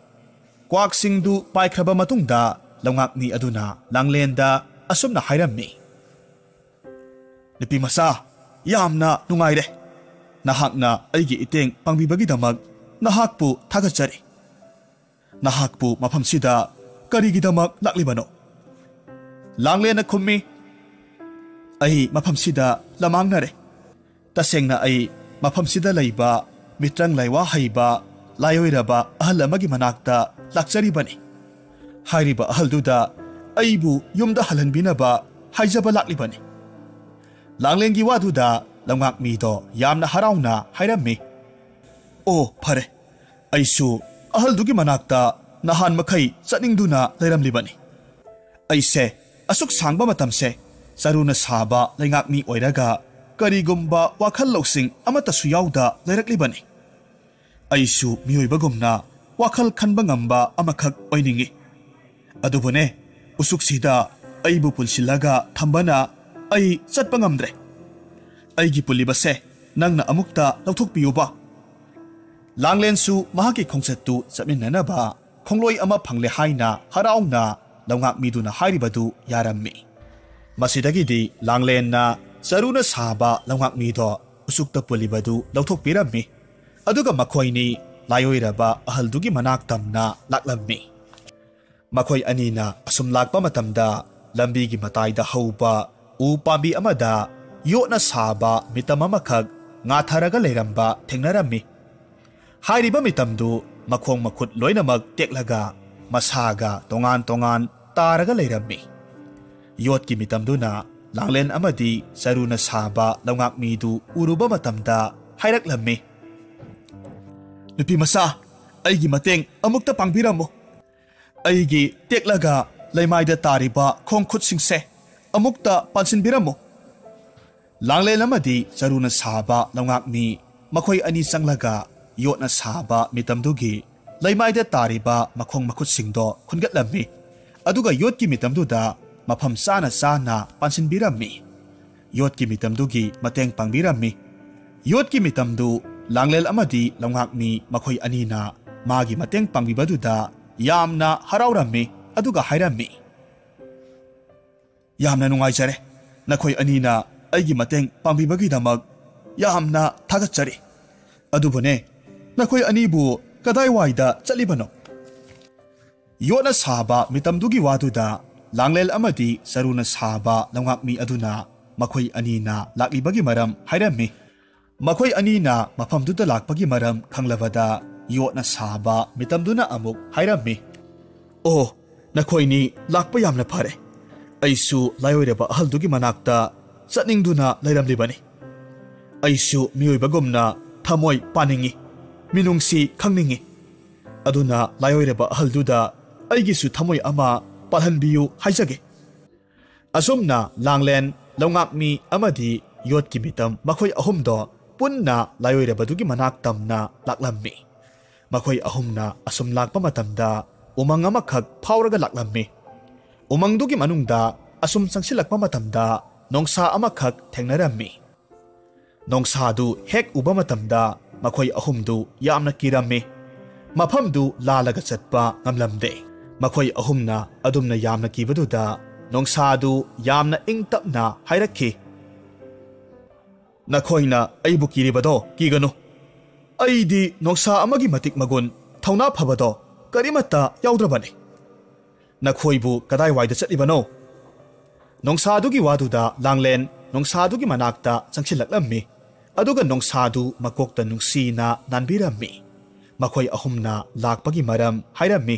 ꯀ꯭ꯋꯥꯛꯁꯤꯡꯗꯨ ꯄꯥꯏꯈ꯭ꯔꯕ ꯃꯇꯨꯡꯗ ꯂꯧꯉꯥꯛ ꯃꯤ ꯑꯗꯨꯅ ꯂꯥꯡꯂꯦꯟꯗ ꯑꯁꯨꯝꯅ ꯍꯥꯏꯔꯝꯃꯤ, "ꯅꯨꯄꯤ ꯃꯆꯥ, ꯌꯥꯝꯅ ꯅꯨꯡꯉꯥꯏꯔꯦ꯫ ꯅꯍꯥꯛꯅ ꯑꯩꯒꯤ ꯏꯇꯦꯡ ꯄꯥꯡꯕꯤꯕꯒꯤꯗꯃꯛ ꯅꯍꯥꯛꯄꯨ ꯊꯥꯒꯠꯆꯔꯤ꯫ ꯅꯍꯥꯛꯄꯨ ꯃꯐꯝꯁꯤꯗ ꯀꯔꯤꯒꯤꯗꯃꯛ ꯂꯥꯛꯂꯤꯕꯅꯣ?" ꯂꯥꯡꯂꯦꯟꯅ ꯈꯨꯝꯃꯤ, "ꯑꯩ ꯃꯐꯝꯁꯤꯗ ꯂꯃꯥꯡꯅꯔꯦ꯫ ꯇꯁꯦꯡꯅ ꯑꯩ ꯃꯐꯝꯁꯤꯗ ꯂꯩꯕ ꯃꯤꯇ꯭ꯔꯪ ꯂꯥꯏꯋꯥ ꯍꯩꯕ ꯂꯥꯏꯑꯣꯏꯔꯕ ꯑꯍꯜ ꯑꯃꯒꯤ ꯃꯅꯥꯛꯇ ꯂꯥꯛꯆꯔꯤꯕꯅꯤ꯫ ꯍꯥꯏꯔꯤꯕ ꯑꯍꯜꯗꯨꯗ ꯑꯩꯕꯨ ꯌꯨꯝꯗ ꯍꯜꯍꯟꯕꯤꯅꯕ ꯍꯥꯏꯖꯕ ꯂꯥꯛꯂꯤꯕꯅꯤ꯫" ꯂꯥꯡꯂꯦꯟꯒꯤ ꯋꯥꯗꯨꯗ ꯂꯧꯉꯥꯛ ꯃꯤꯗꯣ ꯌꯥꯝꯅ ꯍꯔꯥꯎꯅ ꯍꯥꯏꯔꯝꯃꯤ, "ꯑꯣ, ꯐꯔꯦ꯫ ꯑꯩꯁꯨ ꯑꯍꯜꯗꯨꯒꯤ ꯃꯅꯥꯛꯇ ꯅꯍꯥꯟ ꯃꯈꯩ ꯆꯠꯅꯤꯡꯗꯨꯅ ꯂꯩꯔꯝꯂꯤꯕꯅꯤ꯫ ꯑꯩꯁꯦ ꯑꯁꯨꯛ ꯁꯥꯡꯕ ꯃꯇꯝꯁꯦ ꯆꯔꯨꯅ ꯁꯥꯕ ꯂꯩꯉꯥꯛ ꯃꯤ ꯑꯣꯏꯔꯒ ꯀꯔꯤꯒꯨꯝꯕ ꯋꯥꯈꯜ ꯂꯧꯁꯤꯡ ꯑꯃꯠꯇꯁꯨ ꯌꯥꯎꯗ ꯂꯩꯔꯛꯂꯤꯕꯅꯤ꯫ ꯑꯩꯁꯨ ꯃꯤꯑꯣꯏꯕꯒꯨꯝꯅ ꯋꯥꯈꯜ ꯈꯟꯕ ꯉꯝꯕ ꯑꯃꯈꯛ ꯑꯣꯏꯅꯤꯡꯏ꯫ ꯑꯗꯨꯕꯨꯅꯦ, ꯎꯆꯨꯛꯁꯤꯗ ꯑꯩꯕꯨ ꯄꯨꯟꯁꯤꯜꯂꯒ ꯊꯝꯕꯅ ꯑꯩ ꯆꯠꯄ ꯉꯝꯗ꯭ꯔꯦ꯫ ꯑꯩꯒꯤ ꯄꯨꯜꯂꯤꯕꯁꯦ ꯅꯪꯅ ꯑꯃꯨꯛꯇ ꯂꯧꯊꯣꯛꯄꯤꯌꯨꯕ꯫" ꯂꯥꯡꯂꯦꯟꯁꯨ ꯃꯍꯥꯛꯀꯤ ꯈꯣꯡꯆꯠꯇꯨ ꯆꯠꯃꯤꯟꯅꯅꯕ ꯈꯣꯡꯂꯣꯏ ꯑꯃ ꯐꯪꯂꯦ ꯍꯥꯏꯅ ꯍꯔꯥꯎꯅ ꯂꯧꯉꯥꯛ ꯃꯤꯗꯨꯅ ꯍꯥꯏꯔꯤꯕꯗꯨ ꯌꯥꯔꯝꯃꯤ꯫ ꯃꯁꯤꯗꯒꯤꯗꯤ ꯂꯥꯡꯂꯦꯟꯅ ꯆꯔꯨꯅ ꯁꯥꯕ ꯂꯧꯉꯥꯛ ꯃꯤꯗꯣ ꯎꯆꯨꯛꯇ ꯄꯨꯜꯂꯤꯕꯗꯨ ꯂꯧꯊꯣꯛꯄꯤꯔꯝꯃꯤ꯫ ꯑꯗꯨꯒ ꯃꯈꯣꯏꯅꯤ ꯂꯥꯏꯑꯣꯏꯔꯕ ꯑꯍꯜꯗꯨꯒꯤ ꯃꯅꯥꯛ ꯇꯝꯅ ꯂꯥꯛꯂꯝꯃꯤ꯫ ꯃꯈꯣꯏ ꯑꯅꯤꯅ ꯑꯁꯨꯝ ꯂꯥꯛꯄ ꯃꯇꯝꯗ ꯂꯝꯕꯤꯒꯤ ꯃꯇꯥꯏꯗ ꯍꯧꯕ ꯎ ꯄꯥꯝꯕꯤ ꯑꯃꯗ ꯌꯣꯠꯅ ꯁꯥꯕ ꯃꯤꯇꯝ ꯑꯃꯈꯛ ꯉꯥꯊꯔꯒ ꯂꯩꯔꯝꯕ ꯊꯦꯡꯅꯔꯝꯃꯤ꯫ ꯍꯥꯏꯔꯤꯕ ꯃꯤꯇꯝꯗꯨ ꯃꯈꯣꯡ ꯃꯈꯨꯠ ꯂꯣꯏꯅꯃꯛ ꯇꯦꯛꯂꯒ ꯃꯁꯥꯒ ꯇꯣꯉꯥꯟ ꯇꯣꯉꯥꯟ ꯇꯥꯔꯒ ꯂꯩꯔꯝꯃꯤ꯫ ꯌꯣꯠꯀꯤ ꯃꯤꯇꯝꯗꯨꯅ ꯂꯥꯡꯂꯦꯟ ꯑꯃꯗꯤ ꯆꯔꯨꯅ ꯁꯥꯕ ꯂꯧꯉꯥꯛ ꯃꯤꯗꯨ ꯎꯔꯨꯕ ꯃꯇꯝꯗ ꯍꯥꯏꯔꯛꯂꯝꯃꯤ, "ꯅꯨꯄꯤ ꯃꯆꯥ, ꯑꯩꯒꯤ ꯃꯇꯦꯡ ꯑꯃꯨꯛꯇ ꯄꯥꯡꯕꯤꯔꯝꯃꯨ꯫ ꯑꯩꯒꯤ ꯇꯦꯛꯂꯒ ꯂꯩꯃꯥꯏꯗ ꯇꯥꯔꯤꯕ ꯈꯣꯡ ꯈꯨꯠꯁꯤꯡꯁꯦ ꯑꯃꯨꯛꯇ ꯄꯥꯟꯁꯤꯟꯕꯤꯔꯝꯃꯨ꯫" ꯂꯥꯡꯂꯦꯟ ꯑꯃꯗꯤ ꯆꯔꯨꯅ ꯁꯥꯕ ꯂꯧꯉꯥꯛꯃꯤ ꯃꯈꯣꯏ ꯑꯅꯤ ꯆꯪꯂꯒ ꯌꯣꯠꯅ ꯁꯥꯕ ꯃꯤꯇꯝꯗꯨꯒꯤ ꯂꯩꯃꯥꯏꯗ ꯇꯥꯔꯤꯕ ꯃꯈꯣꯡ ꯃꯈꯨꯠꯁꯤꯡꯗꯣ ꯈꯨꯟꯒꯠꯂꯝꯃꯤ꯫ ꯑꯗꯨꯒ ꯌꯣꯠꯀꯤ ꯃꯤꯇꯝꯗꯨꯗ ꯃꯐꯝ ꯆꯥꯅ ꯆꯥꯅ ꯄꯥꯟꯁꯤꯟꯕꯤꯔꯝꯃꯤ꯫ ꯌꯣꯠꯀꯤ ꯃꯤꯇꯝꯗꯨꯒꯤ ꯃꯇꯦꯡ ꯄꯥꯡꯕꯤꯔꯝꯃꯤ꯫ ꯌꯣꯠꯀꯤ ꯃꯤꯇꯝꯗꯨ ꯂꯥꯡꯂꯦꯟ ꯑꯃꯗꯤ ꯂꯧꯉꯥꯛꯃꯤ ꯃꯈꯣꯏ ꯑꯅꯤꯅ ꯃꯥꯒꯤ ꯃꯇꯦꯡ ꯄꯥꯡꯕꯤꯕꯗꯨꯗ ꯌꯥꯝꯅ ꯍꯔꯥꯎꯔꯝꯃꯤ꯫ ꯑꯗꯨꯒ ꯍꯥꯏꯔꯝꯃꯤ, "ꯌꯥꯝꯅ ꯅꯨꯡꯉꯥꯏꯖꯔꯦ꯫ ꯅꯈꯣꯏ ꯑꯅꯤꯅ ꯑꯩꯒꯤ ꯃꯇꯦꯡ ꯄꯥꯡꯕꯤꯕꯒꯤꯗꯃꯛ ꯌꯥꯝꯅ ꯊꯥꯒꯠꯆꯔꯤ꯫ ꯑꯗꯨꯕꯨꯅꯦ, ꯅꯈꯣꯏ ꯑꯅꯤꯕꯨ ꯀꯗꯥꯏꯋꯥꯏꯗ ꯆꯠꯂꯤꯕꯅꯣ?" ꯌꯣꯠꯅ ꯁꯥꯕ ꯃꯤꯇꯝꯗꯨꯒꯤ ꯋꯥꯗꯨꯗ ꯂꯥꯡꯂꯦꯟ ꯑꯃꯗꯤ ꯆꯔꯨꯅ ꯁꯥꯕ ꯂꯧꯉꯥꯛꯃꯤ ꯑꯗꯨꯅ ꯃꯈꯣꯏ ꯑꯅꯤꯅ ꯂꯥꯛꯂꯤꯕꯒꯤ ꯃꯔꯝ ꯍꯥꯏꯔꯝꯃꯤ꯫ ꯃꯈꯣꯏ ꯑꯅꯤꯅ ꯃꯐꯝꯗꯨꯗ ꯂꯥꯛꯄꯒꯤ ꯃꯔꯝ ꯈꯪꯂꯕꯗ ꯌꯣꯠꯅ ꯁꯥꯕ ꯃꯤꯇꯝꯗꯨꯅ ꯑꯃꯨꯛ ꯍꯥꯏꯔꯝꯃꯤ, "ꯑꯣ, ꯅꯈꯣꯏꯅꯤ ꯂꯥꯛꯄ ꯌꯥꯝꯅ ꯐꯔꯦ꯫ ꯑꯩꯁꯨ ꯂꯥꯏꯑꯣꯏꯔꯕ ꯑꯍꯜꯗꯨꯒꯤ ꯃꯅꯥꯛꯇ ꯆꯠꯅꯤꯡꯗꯨꯅ ꯂꯩꯔꯝꯂꯤꯕꯅꯤ꯫ ꯑꯩꯁꯨ ꯃꯤꯑꯣꯏꯕꯒꯨꯝꯅ ꯊꯃꯣꯏ ꯄꯥꯅꯤꯡꯏ, ꯃꯤꯅꯨꯡꯁꯤ ꯈꯪꯅꯤꯡꯏ꯫ ꯑꯗꯨꯅ ꯂꯥꯏꯑꯣꯏꯔꯕ ꯑꯍꯜꯗꯨꯗ ꯑꯩꯒꯤꯁꯨ ꯊꯃꯣꯏ ꯑꯃ ꯄꯥꯜꯍꯟꯕꯤꯌꯨ ꯍꯥꯏꯖꯒꯦ꯫" ꯑꯁꯨꯝꯅ ꯂꯥꯡꯂꯦꯟ, ꯂꯧꯉꯥꯛꯃꯤ ꯑꯃꯗꯤ ꯌꯣꯠꯀꯤ ꯃꯤꯇꯝ ꯃꯈꯣꯏ ꯑꯍꯨꯝꯗꯣ ꯄꯨꯟꯅ ꯂꯥꯏꯑꯣꯏꯔꯕꯗꯨꯒꯤ ꯃꯅꯥꯛ ꯇꯝꯅ ꯂꯥꯛꯂꯝꯃꯤ꯫ ꯃꯈꯣꯏ ꯑꯍꯨꯝꯅ ꯑꯁꯨꯝ ꯂꯥꯛꯄ ꯃꯇꯝꯗ ꯎꯃꯪ ꯑꯃꯈꯛ ꯐꯥꯎꯔꯒ ꯂꯥꯛꯂꯝꯃꯤ꯫ ꯎꯃꯪꯗꯨꯒꯤ ꯃꯅꯨꯡꯗ ꯑꯁꯨꯝ ꯆꯪꯁꯤꯜꯂꯛꯄ ꯃꯇꯝꯗ ꯅꯣꯡꯁꯥ ꯑꯃꯈꯛ ꯊꯦꯡꯅꯔꯝꯃꯤ꯫ ꯅꯣꯡꯁꯥꯗꯨ ꯍꯦꯛ ꯎꯕ ꯃꯇꯝꯗ ꯃꯈꯣꯏ ꯑꯍꯨꯝꯗꯨ ꯌꯥꯝꯅ ꯀꯤꯔꯝꯃꯤ꯫ ꯃꯐꯝꯗꯨ ꯂꯥꯜꯂꯒ ꯆꯠꯄ ꯉꯝꯂꯝꯗꯦ꯫ ꯃꯈꯣꯏ ꯑꯍꯨꯝꯅ ꯑꯗꯨꯝꯅ ꯌꯥꯝꯅ ꯀꯤꯕꯗꯨꯗ ꯅꯣꯡꯁꯥꯗꯨ ꯌꯥꯝꯅ ꯏꯪ ꯇꯞꯅ ꯍꯥꯏꯔꯛꯈꯤ, "ꯅꯈꯣꯏꯅ ꯑꯩꯕꯨ ꯀꯤꯔꯤꯕꯗꯣ ꯀꯤꯒꯅꯨ꯫ ꯑꯩꯗꯤ ꯅꯣꯡꯁꯥ ꯑꯃꯒꯤ ꯃꯇꯤꯛ ꯃꯒꯨꯟ, ꯊꯧꯅꯥ ꯐꯕꯗꯣ ꯀꯔꯤꯃꯠꯇ ꯌꯥꯎꯗ꯭ꯔꯕꯅꯤ꯫ ꯅꯈꯣꯏꯕꯨ ꯀꯗꯥꯏꯋꯥꯏꯗ ꯆꯠꯂꯤꯕꯅꯣ?" ꯅꯣꯡꯁꯥꯗꯨꯒꯤ ꯋꯥꯗꯨꯗ ꯂꯥꯡꯂꯦꯟ ꯅꯣꯡꯁꯥꯗꯨꯒꯤ ꯃꯅꯥꯛꯇ ꯆꯪꯁꯤꯜꯂꯛꯂꯝꯃꯤ꯫ ꯑꯗꯨꯒ ꯅꯣꯡꯁꯥꯗꯨ ꯃꯀꯣꯛꯇ ꯅꯨꯡꯁꯤꯅ ꯅꯥꯟꯕꯤꯔꯝꯃꯤ꯫ ꯃꯈꯣꯏ ꯑꯍꯨꯝꯅ ꯂꯥꯛꯄꯒꯤ ꯃꯔꯝ ꯍꯥꯏꯔꯝꯃꯤ꯫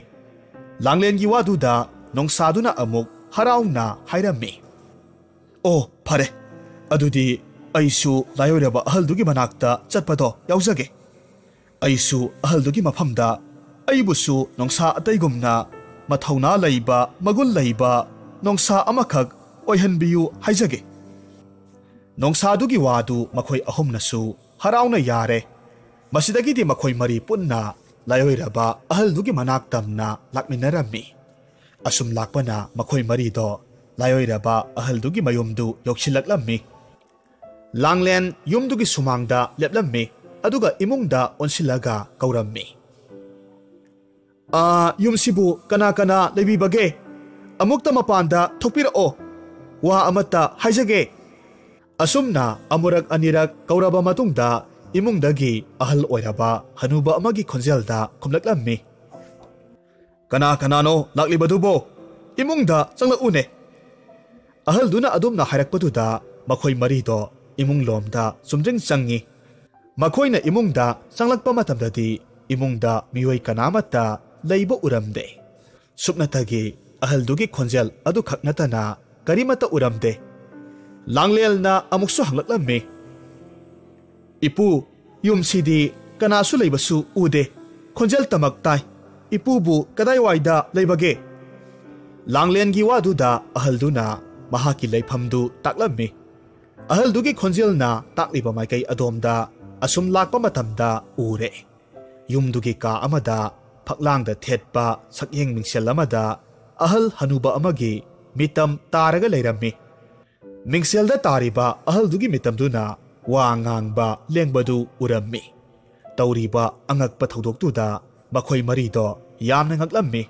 ꯂꯥꯡꯂꯦꯟꯒꯤ ꯋꯥꯗꯨꯗ ꯅꯣꯡꯁꯥꯗꯨꯅ ꯑꯃꯨꯛ ꯍꯔꯥꯎꯅ ꯍꯥꯏꯔꯝꯃꯤ, "ꯑꯣ, ꯐꯔꯦ꯫ ꯑꯗꯨꯗꯤ ꯑꯩꯁꯨ ꯂꯥꯏꯑꯣꯏꯔꯕ ꯑꯍꯜꯗꯨꯒꯤ ꯃꯅꯥꯛꯇ ꯆꯠꯄꯗꯣ ꯌꯥꯎꯖꯒꯦ꯫ ꯑꯩꯁꯨ ꯑꯍꯜꯗꯨꯒꯤ ꯃꯐꯝꯗ ꯑꯩꯕꯨꯁꯨ ꯅꯣꯡꯁꯥ ꯑꯇꯩꯒꯨꯝꯅ ꯃꯊꯧꯅꯥ ꯂꯩꯕ, ꯃꯒꯨꯟ ꯂꯩꯕ ꯅꯣꯡꯁꯥ ꯑꯃꯈꯛ ꯑꯣꯏꯍꯟꯕꯤꯌꯨ ꯍꯥꯏꯖꯒꯦ꯫" ꯅꯣꯡꯁꯥꯗꯨꯒꯤ ꯋꯥꯗꯨ ꯃꯈꯣꯏ ꯑꯍꯨꯝꯅꯁꯨ ꯍꯔꯥꯎꯅ ꯌꯥꯔꯦ꯫ ꯃꯁꯤꯗꯒꯤꯗꯤ ꯃꯈꯣꯏ ꯃꯔꯤ ꯄꯨꯟꯅ ꯂꯥꯏꯑꯣꯏꯔꯕ ꯑꯍꯜꯗꯨꯒꯤ ꯃꯅꯥꯛ ꯇꯝꯅ ꯂꯥꯛꯃꯤꯟꯅꯔꯝꯃꯤ꯫ ꯑꯁꯨꯝ ꯂꯥꯛꯄꯅ ꯃꯈꯣꯏ ꯃꯔꯤꯗꯣ ꯂꯥꯏꯑꯣꯏꯔꯕ ꯑꯍꯜꯗꯨꯒꯤ ꯃꯌꯨꯝꯗꯨ ꯌꯧꯁꯤꯜꯂꯛꯂꯝꯃꯤ꯫ ꯂꯥꯡꯂꯦꯟ ꯌꯨꯝꯗꯨꯒꯤ ꯁꯨꯃꯥꯡꯗ ꯂꯦꯞꯂꯝꯃꯤ, ꯑꯗꯨꯒ ꯏꯃꯨꯡꯗ ꯑꯣꯟꯁꯤꯜꯂꯒ ꯀꯧꯔꯝꯃꯤ꯫ "ꯑꯥ, ꯌꯨꯝꯁꯤꯕꯨ ꯀꯅꯥ ꯀꯅꯥ ꯂꯩꯕꯤꯕꯒꯦ? ꯑꯃꯨꯛꯇ ꯃꯄꯥꯟꯗ ꯊꯣꯛꯄꯤꯔꯛꯑꯣ, ꯋꯥ ꯑꯃꯠꯇ ꯍꯥꯏꯖꯒꯦ꯫" ꯑꯁꯨꯝꯅ ꯑꯃꯨꯔꯛ ꯑꯅꯤꯔꯛ ꯀꯧꯔꯕ ꯃꯇꯨꯡꯗ ꯏꯃꯨꯡꯗꯒꯤ ꯑꯍꯜ ꯑꯣꯏꯔꯕ ꯍꯅꯨꯕ ꯑꯃꯒꯤ ꯈꯣꯟꯖꯦꯜꯗ ꯈꯨꯝꯂꯛꯂꯝꯃꯤ꯫ "ꯀꯅꯥ ꯀꯅꯥꯅꯣ ꯂꯥꯛꯂꯤꯕꯗꯨꯕꯣ? ꯏꯃꯨꯡꯗ ꯆꯪꯂꯛꯎꯅꯦ꯫" ꯑꯍꯜꯗꯨꯅ ꯑꯗꯨꯝꯅ ꯍꯥꯏꯔꯛꯄꯗꯨꯗ ꯃꯈꯣꯏ ꯃꯔꯤꯗꯣ ꯏꯃꯨꯡ ꯂꯣꯝꯗ ꯆꯨꯝꯗ꯭ꯔꯤꯡ ꯆꯪꯉꯤ꯫ ꯃꯈꯣꯏꯅ ꯏꯃꯨꯡꯗ ꯆꯪꯂꯛꯄ ꯃꯇꯝꯗꯗꯤ ꯏꯃꯨꯡꯗ ꯃꯤꯑꯣꯏ ꯀꯅꯥꯃꯠꯇ ꯂꯩꯕ ꯎꯔꯝꯗꯦ꯫ ꯁꯨꯞꯅꯇꯒꯤ ꯑꯍꯜꯗꯨꯒꯤ ꯈꯣꯟꯖꯦꯜ ꯑꯗꯨꯈꯛ ꯅꯠꯇꯅ ꯀꯔꯤꯃꯠꯇ ꯎꯔꯝꯗꯦ꯫ ꯂꯥꯡꯂꯦꯜꯅ ꯑꯃꯨꯛꯁꯨ ꯍꯪꯂꯛꯂꯝꯃꯤ, "ꯏꯄꯨ, ꯌꯨꯝꯁꯤꯗꯤ ꯀꯅꯥꯁꯨ ꯂꯩꯕꯁꯨ ꯎꯗꯦ, ꯈꯣꯟꯖꯦꯜ ꯇꯃꯛ ꯇꯥꯏ꯫ ꯏꯄꯨꯕꯨ ꯀꯗꯥꯏꯋꯥꯏꯗ ꯂꯩꯕꯒꯦ?" ꯂꯥꯡꯂꯦꯟꯒꯤ ꯋꯥꯗꯨꯗ ꯑꯍꯜꯗꯨꯅ ꯃꯍꯥꯛꯀꯤ ꯂꯩꯐꯝꯗꯨ ꯇꯥꯛꯂꯝꯃꯤ꯫ ꯑꯍꯜꯗꯨꯒꯤ ꯈꯣꯟꯖꯦꯜꯅ ꯇꯥꯛꯂꯤꯕ ꯃꯥꯏꯀꯩ ꯑꯗꯣꯝꯗ ꯑꯁꯨꯝ ꯂꯥꯛꯄ ꯃꯇꯝꯗ ꯎꯔꯦ꯫ ꯌꯨꯝꯗꯨꯒꯤ ꯀꯥ ꯑꯃꯗ ꯐꯛꯂꯥꯡꯗ ꯊꯦꯠꯄ ꯁꯛꯌꯦꯡ ꯃꯤꯡꯁꯦꯜ ꯑꯃꯗ ꯑꯍꯜ ꯍꯅꯨꯕ ꯑꯃꯒꯤ ꯃꯤꯇꯝ ꯇꯥꯔꯒ ꯂꯩꯔꯝꯃꯤ꯫ ꯃꯤꯡꯁꯦꯜꯗ ꯇꯥꯔꯤꯕ ꯑꯍꯜꯗꯨꯒꯤ ꯃꯤꯇꯝꯗꯨꯅ ꯋꯥ ꯉꯥꯡꯕ ꯂꯦꯡꯕꯗꯨ ꯎꯔꯝꯃꯤ꯫ ꯇꯧꯔꯤꯕ ꯑꯉꯛꯄ ꯊꯧꯗꯣꯛꯇꯨꯗ ꯃꯈꯣꯏ ꯃꯔꯤꯗꯣ ꯌꯥꯝꯅ ꯉꯛꯂꯝꯃꯤ꯫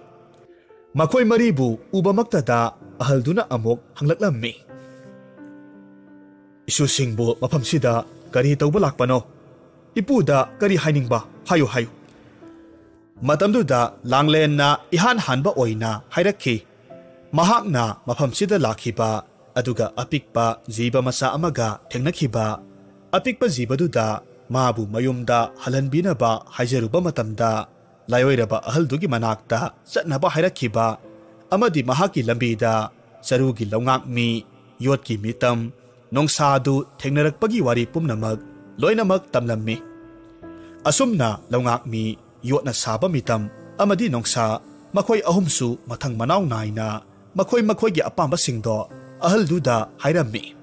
ꯃꯈꯣꯏ ꯃꯔꯤꯕꯨ ꯎꯕꯃꯛꯇꯗ ꯑꯍꯜꯗꯨꯅ ꯑꯃꯨꯛ ꯍꯪꯂꯛꯂꯝꯃꯤ, "ꯏꯁꯨꯁꯤꯡꯕꯨ ꯃꯐꯝꯁꯤꯗ ꯀꯔꯤ ꯇꯧꯕ ꯂꯥꯛꯄꯅꯣ? ꯏꯄꯨꯗ ꯀꯔꯤ ꯍꯥꯏꯅꯤꯡꯕ? ꯍꯥꯏꯌꯨ, ꯍꯥꯏꯌꯨ꯫" ꯃꯇꯝꯗꯨꯗ ꯂꯥꯡꯂꯦꯟꯅ ꯏꯍꯥꯟ ꯍꯥꯟꯕ ꯑꯣꯏꯅ ꯍꯥꯏꯔꯛꯈꯤ꯫ ꯃꯍꯥꯛꯅ ꯃꯐꯝꯁꯤꯗ ꯂꯥꯛꯈꯤꯕ ꯑꯗꯨꯒ ꯑꯄꯤꯛꯄ ꯖꯤꯕ ꯃꯆꯥ ꯑꯃꯒ ꯊꯦꯡꯅꯈꯤꯕ꯫ ꯑꯄꯤꯛꯄ ꯖꯤꯕꯗꯨꯗ ꯃꯥꯕꯨ ꯃꯌꯨꯝꯗ ꯍꯜꯍꯟꯕꯤꯅꯕ ꯍꯥꯏꯖꯔꯨꯕ ꯃꯇꯝꯗ, ꯂꯥꯏꯑꯣꯏꯔꯕ ꯑꯍꯜꯗꯨꯒꯤ ꯃꯅꯥꯛꯇ ꯆꯠꯅꯕ ꯍꯥꯏꯔꯛꯈꯤꯕ ꯑꯃꯗꯤ ꯃꯍꯥꯛꯀꯤ ꯂꯝꯕꯤꯗ ꯆꯔꯨꯒꯤ ꯂꯧꯉꯥꯛꯃꯤ, ꯌꯣꯠꯀꯤ ꯃꯤꯇꯝ, ꯅꯣꯡꯁꯥꯗꯨ ꯊꯦꯡꯅꯔꯛꯄꯒꯤ ꯋꯥꯔꯤ ꯄꯨꯝꯅꯃꯛ ꯂꯣꯏꯅꯃꯛ ꯇꯝꯂꯝꯃꯤ꯫ ꯑꯁꯨꯝꯅ ꯂꯧꯉꯥꯛꯃꯤ, ꯌꯣꯠꯅ ꯁꯥꯕ ꯃꯤꯇꯝ ꯑꯃꯗꯤ ꯅꯣꯡꯁꯥ, ꯃꯈꯣꯏ ꯑꯍꯨꯝꯁꯨ ꯃꯊꯪ ꯃꯅꯥꯎ ꯅꯥꯏꯅ ꯃꯈꯣꯏ ꯃꯈꯣꯏꯒꯤ ꯑꯄꯥꯝꯕꯁꯤꯡꯗꯣ ꯑꯍꯜꯗꯨꯗ ꯍꯥꯏꯔꯝꯃꯤ꯫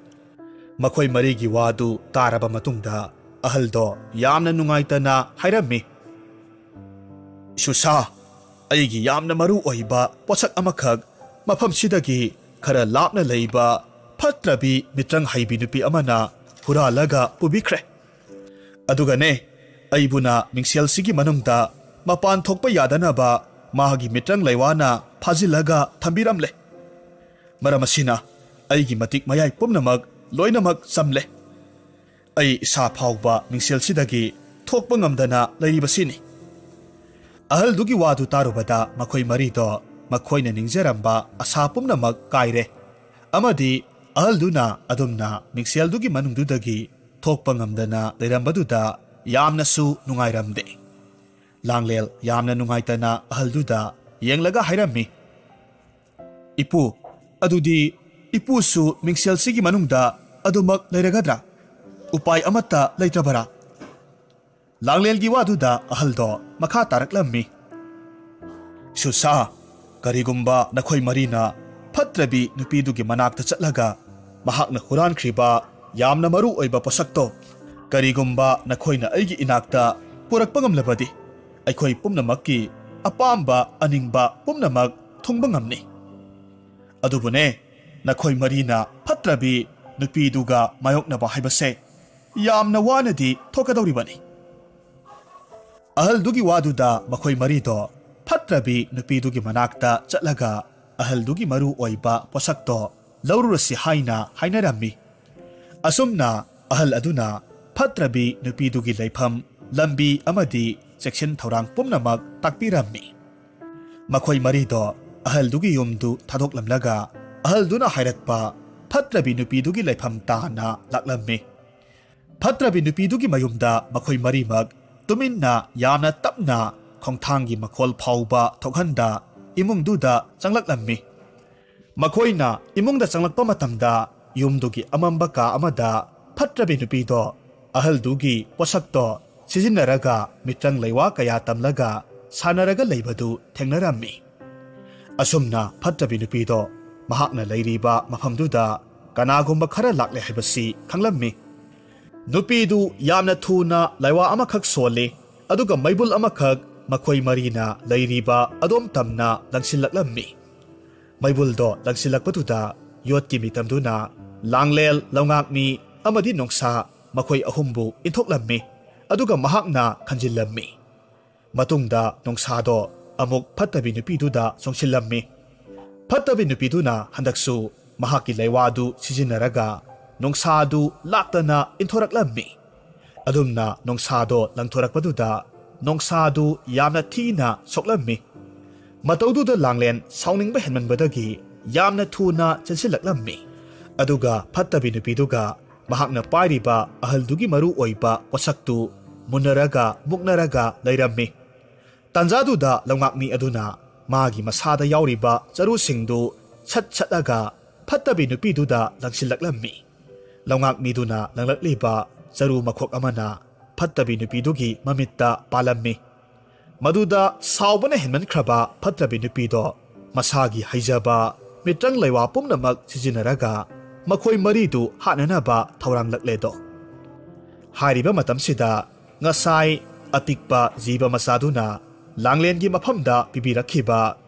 ꯃꯈꯣꯏ ꯃꯔꯤꯒꯤ ꯋꯥꯗꯨ ꯇꯥꯔꯕ ꯃꯇꯨꯡꯗ ꯑꯍꯜꯗꯣ ꯌꯥꯝꯅ ꯅꯨꯡꯉꯥꯏꯇꯅ ꯍꯥꯏꯔꯝꯃꯤ, "ꯁꯨꯁꯥ, ꯑꯩꯒꯤ ꯌꯥꯝꯅ ꯃꯔꯨ ꯑꯣꯏꯕ ꯄꯣꯠꯁꯛ ꯑꯃꯈꯛ ꯃꯐꯝꯁꯤꯗꯒꯤ ꯈꯔ ꯂꯥꯞꯅ ꯂꯩꯕ ꯐꯠꯇ꯭ꯔꯕꯤ ꯃꯤꯇ꯭ꯔꯪ ꯍꯩꯕꯤ ꯅꯨꯄꯤ ꯑꯃꯅ ꯍꯨꯔꯥꯜꯂꯒ ꯄꯨꯕꯤꯈ꯭ꯔꯦ꯫ ꯑꯗꯨꯒꯅꯦ, ꯑꯩꯕꯨꯅ ꯃꯤꯡꯁꯦꯜꯁꯤꯒꯤ ꯃꯅꯨꯡꯗ ꯃꯄꯥꯟ ꯊꯣꯛꯄ ꯌꯥꯗꯅꯕ ꯃꯥꯒꯤ ꯃꯤꯇ꯭ꯔꯪ ꯂꯩꯋꯥꯅ ꯐꯥꯖꯤꯜꯂꯒ ꯊꯝꯕꯤꯔꯝꯂꯦ꯫ ꯃꯔꯝ ꯑꯁꯤꯅ ꯑꯩꯒꯤ ꯃꯇꯤꯛ ꯃꯌꯥꯏ ꯄꯨꯝꯅꯃꯛ ꯂꯣꯏꯅꯃꯛ ꯆꯝꯂꯦ꯫ ꯑꯩ ꯏꯁꯥ ꯐꯥꯎꯕ ꯃꯤꯡꯁꯦꯜꯁꯤꯗꯒꯤ ꯊꯣꯛꯄ ꯉꯝꯗꯅ ꯂꯩꯔꯤꯕꯁꯤꯅꯤ꯫" ꯑꯍꯜꯗꯨꯒꯤ ꯋꯥꯗꯨ ꯇꯥꯔꯨꯕꯗ ꯃꯈꯣꯏ ꯃꯔꯤꯗꯣ ꯃꯈꯣꯏꯅ ꯅꯤꯡꯖꯔꯝꯕ ꯑꯁꯥ ꯄꯨꯝꯅꯃꯛ ꯀꯥꯏꯔꯦ, ꯑꯃꯗꯤ ꯑꯍꯜꯗꯨꯅ ꯑꯗꯨꯝꯅ ꯃꯤꯡꯁꯦꯜꯗꯨꯒꯤ ꯃꯅꯨꯡꯗꯨꯗꯒꯤ ꯊꯣꯛꯄ ꯉꯝꯗꯅ ꯂꯩꯔꯝꯕꯗꯨꯗ ꯌꯥꯝꯅꯁꯨ ꯅꯨꯡꯉꯥꯏꯔꯝꯗꯦ꯫ ꯂꯥꯡꯂꯦꯜ ꯌꯥꯝꯅ ꯅꯨꯡꯉꯥꯏꯇꯅ ꯑꯍꯜꯗꯨꯗ ꯌꯦꯡꯂꯒ ꯍꯥꯏꯔꯝꯃꯤ, "ꯏꯄꯨ, ꯑꯗꯨꯗꯤ ꯏꯄꯨꯁꯨ ꯃꯤꯡꯁꯦꯜꯁꯤꯒꯤ ꯃꯅꯨꯡꯗ ꯑꯗꯨꯃꯛ ꯂꯩꯔꯒꯗ꯭ꯔꯥ? ꯎꯄꯥꯏ ꯑꯃꯠꯇ ꯂꯩꯇ꯭ꯔꯕꯔꯥ?" ꯂꯥꯡꯂꯦꯜꯒꯤ ꯋꯥꯗꯨꯗ ꯑꯍꯜꯗꯣ ꯃꯈꯥ ꯇꯥꯔꯛꯂꯝꯃꯤ, "ꯁꯨꯁꯥ, ꯀꯔꯤꯒꯨꯝꯕ ꯅꯈꯣꯏ ꯃꯔꯤꯅ ꯐꯠꯇ꯭ꯔꯕꯤ ꯅꯨꯄꯤꯗꯨꯒꯤ ꯃꯅꯥꯛꯇ ꯆꯠꯂꯒ ꯃꯍꯥꯛꯅ ꯍꯨꯔꯥꯟꯈ꯭ꯔꯤꯕ ꯌꯥꯝꯅ ꯃꯔꯨ ꯑꯣꯏꯕ ꯄꯣꯠꯁꯛꯇꯣ ꯀꯔꯤꯒꯨꯝꯕ ꯅꯈꯣꯏꯅ ꯑꯩꯒꯤ ꯏꯅꯥꯛꯇ ꯄꯨꯔꯛꯄ ꯉꯝꯂꯕꯗꯤ, ꯑꯩꯈꯣꯏ ꯄꯨꯝꯅꯃꯛꯀꯤ ꯑꯄꯥꯝꯕ ꯑꯅꯤꯡꯕ ꯄꯨꯝꯅꯃꯛ ꯊꯨꯡꯕ ꯉꯝꯅꯤ꯫ ꯑꯗꯨꯕꯨꯅꯦ, ꯅꯈꯣꯏ ꯃꯔꯤꯅ ꯐꯠꯇ꯭ꯔꯕꯤ ꯅꯨꯄꯤꯗꯨꯒ ꯃꯥꯌꯣꯛꯅꯕ ꯍꯥꯏꯕꯁꯦ ꯌꯥꯝꯅ ꯋꯥꯅꯗꯤ ꯊꯣꯛꯀꯗꯧꯔꯤꯕꯅꯤ꯫" ꯑꯍꯜꯗꯨꯒꯤ ꯋꯥꯗꯨꯗ ꯃꯈꯣꯏ ꯃꯔꯤꯗꯣ ꯐꯠꯇ꯭ꯔꯕꯤ ꯅꯨꯄꯤꯗꯨꯒꯤ ꯃꯅꯥꯛꯇ ꯆꯠꯂꯒ ꯑꯍꯜꯗꯨꯒꯤ ꯃꯔꯨ ꯑꯣꯏꯕ ꯄꯣꯠꯁꯛꯇꯣ ꯂꯧꯔꯨꯔꯁꯤ ꯍꯥꯏꯅ ꯍꯥꯏꯅꯔꯝꯃꯤ꯫ ꯑꯁꯨꯝꯅ ꯑꯍꯜ ꯑꯗꯨꯅ ꯐꯠꯇ꯭ꯔꯕꯤ ꯅꯨꯄꯤꯗꯨꯒꯤ ꯂꯩꯐꯝ, ꯂꯝꯕꯤ ꯑꯃꯗꯤ ꯆꯦꯛꯁꯤꯟ ꯊꯧꯔꯥꯡ ꯄꯨꯝꯅꯃꯛ ꯇꯥꯛꯄꯤꯔꯝꯃꯤ꯫ ꯃꯈꯣꯏ ꯃꯔꯤꯗꯣ ꯑꯍꯜꯗꯨꯒꯤ ꯌꯨꯝꯗꯨ ꯊꯥꯗꯣꯛꯂꯝꯂꯒ ꯑꯍꯜꯗꯨꯅ ꯍꯥꯏꯔꯛꯄ ꯐꯠꯇ꯭ꯔꯕꯤ ꯅꯨꯄꯤꯗꯨꯒꯤ ꯂꯩꯐꯝ ꯇꯥꯅ ꯂꯥꯛꯂꯝꯃꯤ꯫ ꯐꯠꯇ꯭ꯔꯕꯤ ꯅꯨꯄꯤꯗꯨꯒꯤ ꯃꯌꯨꯝꯗ ꯃꯈꯣꯏ ꯃꯔꯤꯃꯛ ꯇꯨꯃꯤꯟꯅ ꯌꯥꯝꯅ ꯇꯞꯅ ꯈꯣꯡꯊꯥꯡꯒꯤ ꯃꯈꯣꯜ ꯐꯥꯎꯕ ꯊꯣꯛꯍꯟꯗ ꯏꯃꯨꯡꯗꯨꯗ ꯆꯪꯂꯛꯂꯝꯃꯤ꯫ ꯃꯈꯣꯏꯅ ꯏꯃꯨꯡꯗ ꯆꯪꯂꯛꯄ ꯃꯇꯝꯗ ꯌꯨꯝꯗꯨꯒꯤ ꯑꯃꯝꯕ ꯀꯥ ꯑꯃꯗ ꯐꯠꯇ꯭ꯔꯕꯤ ꯅꯨꯄꯤꯗꯣ ꯑꯍꯜꯗꯨꯒꯤ ꯄꯣꯠꯁꯛꯇꯣ ꯁꯤꯖꯤꯟꯅꯔꯒ ꯃꯤꯇ꯭ꯔꯪ ꯂꯩꯋꯥ ꯀꯌꯥ ꯇꯝꯂꯒ ꯁꯥꯟꯅꯔꯒ ꯂꯩꯕꯗꯨ ꯊꯦꯡꯅꯔꯝꯃꯤ꯫ ꯑꯁꯨꯝꯅ ꯐꯠꯇ꯭ꯔꯕꯤ ꯅꯨꯄꯤꯗꯣ ꯃꯍꯥꯛꯅ ꯂꯩꯔꯤꯕ ꯃꯐꯝꯗꯨꯗ ꯀꯅꯥꯒꯨꯝꯕ ꯈꯔ ꯂꯥꯛꯂꯦ ꯍꯥꯏꯕꯁꯤ ꯈꯪꯂꯝꯃꯤ꯫ ꯅꯨꯄꯤꯗꯨ ꯌꯥꯝꯅ ꯊꯨꯅ ꯂꯥꯏꯋꯥ ꯑꯃꯈꯛ ꯁꯣꯜꯂꯤ, ꯑꯗꯨꯒ ꯃꯩꯕꯨꯜ ꯑꯃꯈꯛ ꯃꯈꯣꯏ ꯃꯔꯤꯅ ꯂꯩꯔꯤꯕ ꯑꯗꯣꯝ ꯇꯝꯅ ꯂꯪꯁꯤꯜꯂꯛꯂꯝꯃꯤ꯫ ꯃꯩꯕꯨꯜꯗꯣ ꯂꯪꯁꯤꯜꯂꯛꯄꯗꯨꯗ ꯌꯣꯠꯀꯤ ꯃꯤꯇꯝꯗꯨꯅ ꯂꯥꯡꯂꯦꯜ, ꯂꯧꯉꯥꯛꯃꯤ ꯑꯃꯗꯤ ꯅꯣꯡꯁꯥ ꯃꯈꯣꯏ ꯑꯍꯨꯝꯕꯨ ꯏꯟꯊꯣꯛꯂꯝꯃꯤ, ꯑꯗꯨꯒ ꯃꯍꯥꯛꯅ ꯈꯟꯖꯤꯜꯂꯝꯃꯤ꯫ ꯃꯇꯨꯡꯗ ꯅꯣꯡꯁꯥꯗꯣ ꯑꯃꯨꯛ ꯐꯠꯇꯕꯤ ꯅꯨꯄꯤꯗꯨꯗ ꯆꯣꯡꯁꯤꯜꯂꯝꯃꯤ꯫ ꯐꯠꯇꯕꯤ ꯅꯨꯄꯤꯗꯨꯅ ꯍꯟꯗꯛꯁꯨ ꯃꯍꯥꯛꯀꯤ ꯂꯩꯋꯥꯗꯨ ꯁꯤꯖꯤꯟꯅꯔꯒ ꯅꯣꯡꯁꯥꯗꯨ ꯂꯥꯛꯇꯅ ꯏꯟꯊꯣꯔꯛꯂꯝꯃꯤ꯫ ꯑꯗꯨꯝꯅ ꯅꯣꯡꯁꯥꯗꯣ ꯂꯪꯊꯣꯔꯛꯄꯗꯨꯗ ꯅꯣꯡꯁꯥꯗꯨ ꯌꯥꯝꯅ ꯊꯤꯅ ꯁꯣꯛꯂꯝꯃꯤ꯫ ꯃꯇꯧꯗꯨꯗ ꯂꯥꯡꯂꯦꯟ ꯁꯥꯎꯅꯤꯡꯕ ꯍꯦꯟꯃꯟꯕꯗꯒꯤ ꯌꯥꯝꯅ ꯊꯨꯅ ꯆꯦꯟꯁꯤꯜꯂꯛꯂꯝꯃꯤ꯫ ꯑꯗꯨꯒ ꯐꯠꯇꯕꯤ ꯅꯨꯄꯤꯗꯨꯒ ꯃꯍꯥꯛꯅ ꯄꯥꯏꯔꯤꯕ ꯑꯍꯜꯗꯨꯒꯤ ꯃꯔꯨ ꯑꯣꯏꯕ ꯄꯣꯠꯁꯛꯇꯨ ꯃꯨꯟꯅꯔꯒ ꯃꯨꯛꯅꯔꯒ ꯂꯩꯔꯝꯃꯤ꯫ ꯇꯥꯟꯖꯥꯗꯨꯗ ꯂꯧꯉꯥꯛꯃꯤ ꯑꯗꯨꯅ ꯃꯥꯒꯤ ꯃꯁꯥꯗ ꯌꯥꯎꯔꯤꯕ ꯆꯔꯨꯁꯤꯡꯗꯨ ꯁꯠ ꯁꯠꯂꯒ ꯐꯠꯇꯕꯤ ꯅꯨꯄꯤꯗꯨꯗ ꯂꯪꯁꯤꯜꯂꯛꯂꯝꯃꯤ꯫ ꯂꯧꯉꯥꯛꯃꯤꯗꯨꯅ ꯂꯪꯂꯛꯂꯤꯕ ꯆꯔꯨ ꯃꯈꯣꯛ ꯑꯃꯅ ꯐꯠꯇꯕꯤ ꯅꯨꯄꯤꯗꯨꯒꯤ ꯃꯃꯤꯠꯇ ꯄꯥꯜꯂꯝꯃꯤ꯫ ꯃꯗꯨꯗ ꯁꯥꯎꯕꯅ ꯍꯦꯟꯃꯟꯈ꯭ꯔꯕ ꯐꯠꯇꯕꯤ ꯅꯨꯄꯤꯗꯣ ꯃꯁꯥꯒꯤ ꯍꯩꯖꯕ ꯃꯤꯇ꯭ꯔꯪ ꯂꯩꯋꯥ ꯄꯨꯝꯅꯃꯛ ꯁꯤꯖꯤꯟꯅꯔꯒ ꯃꯈꯣꯏ ꯃꯔꯤꯗꯨ ꯍꯥꯠꯅꯅꯕ ꯊꯧꯔꯥꯡꯂꯛꯂꯦꯗꯣ꯫ ꯍꯥꯏꯔꯤꯕ ꯃꯇꯝꯁꯤꯗ ꯉꯁꯥꯏ ꯑꯄꯤꯛꯄ ꯖꯤꯕ ꯃꯆꯥꯗꯨꯅ ꯂꯥꯡꯂꯦꯟꯒꯤ ꯃꯐꯝꯗ ꯄꯤꯕꯤꯔꯛꯈꯤꯕ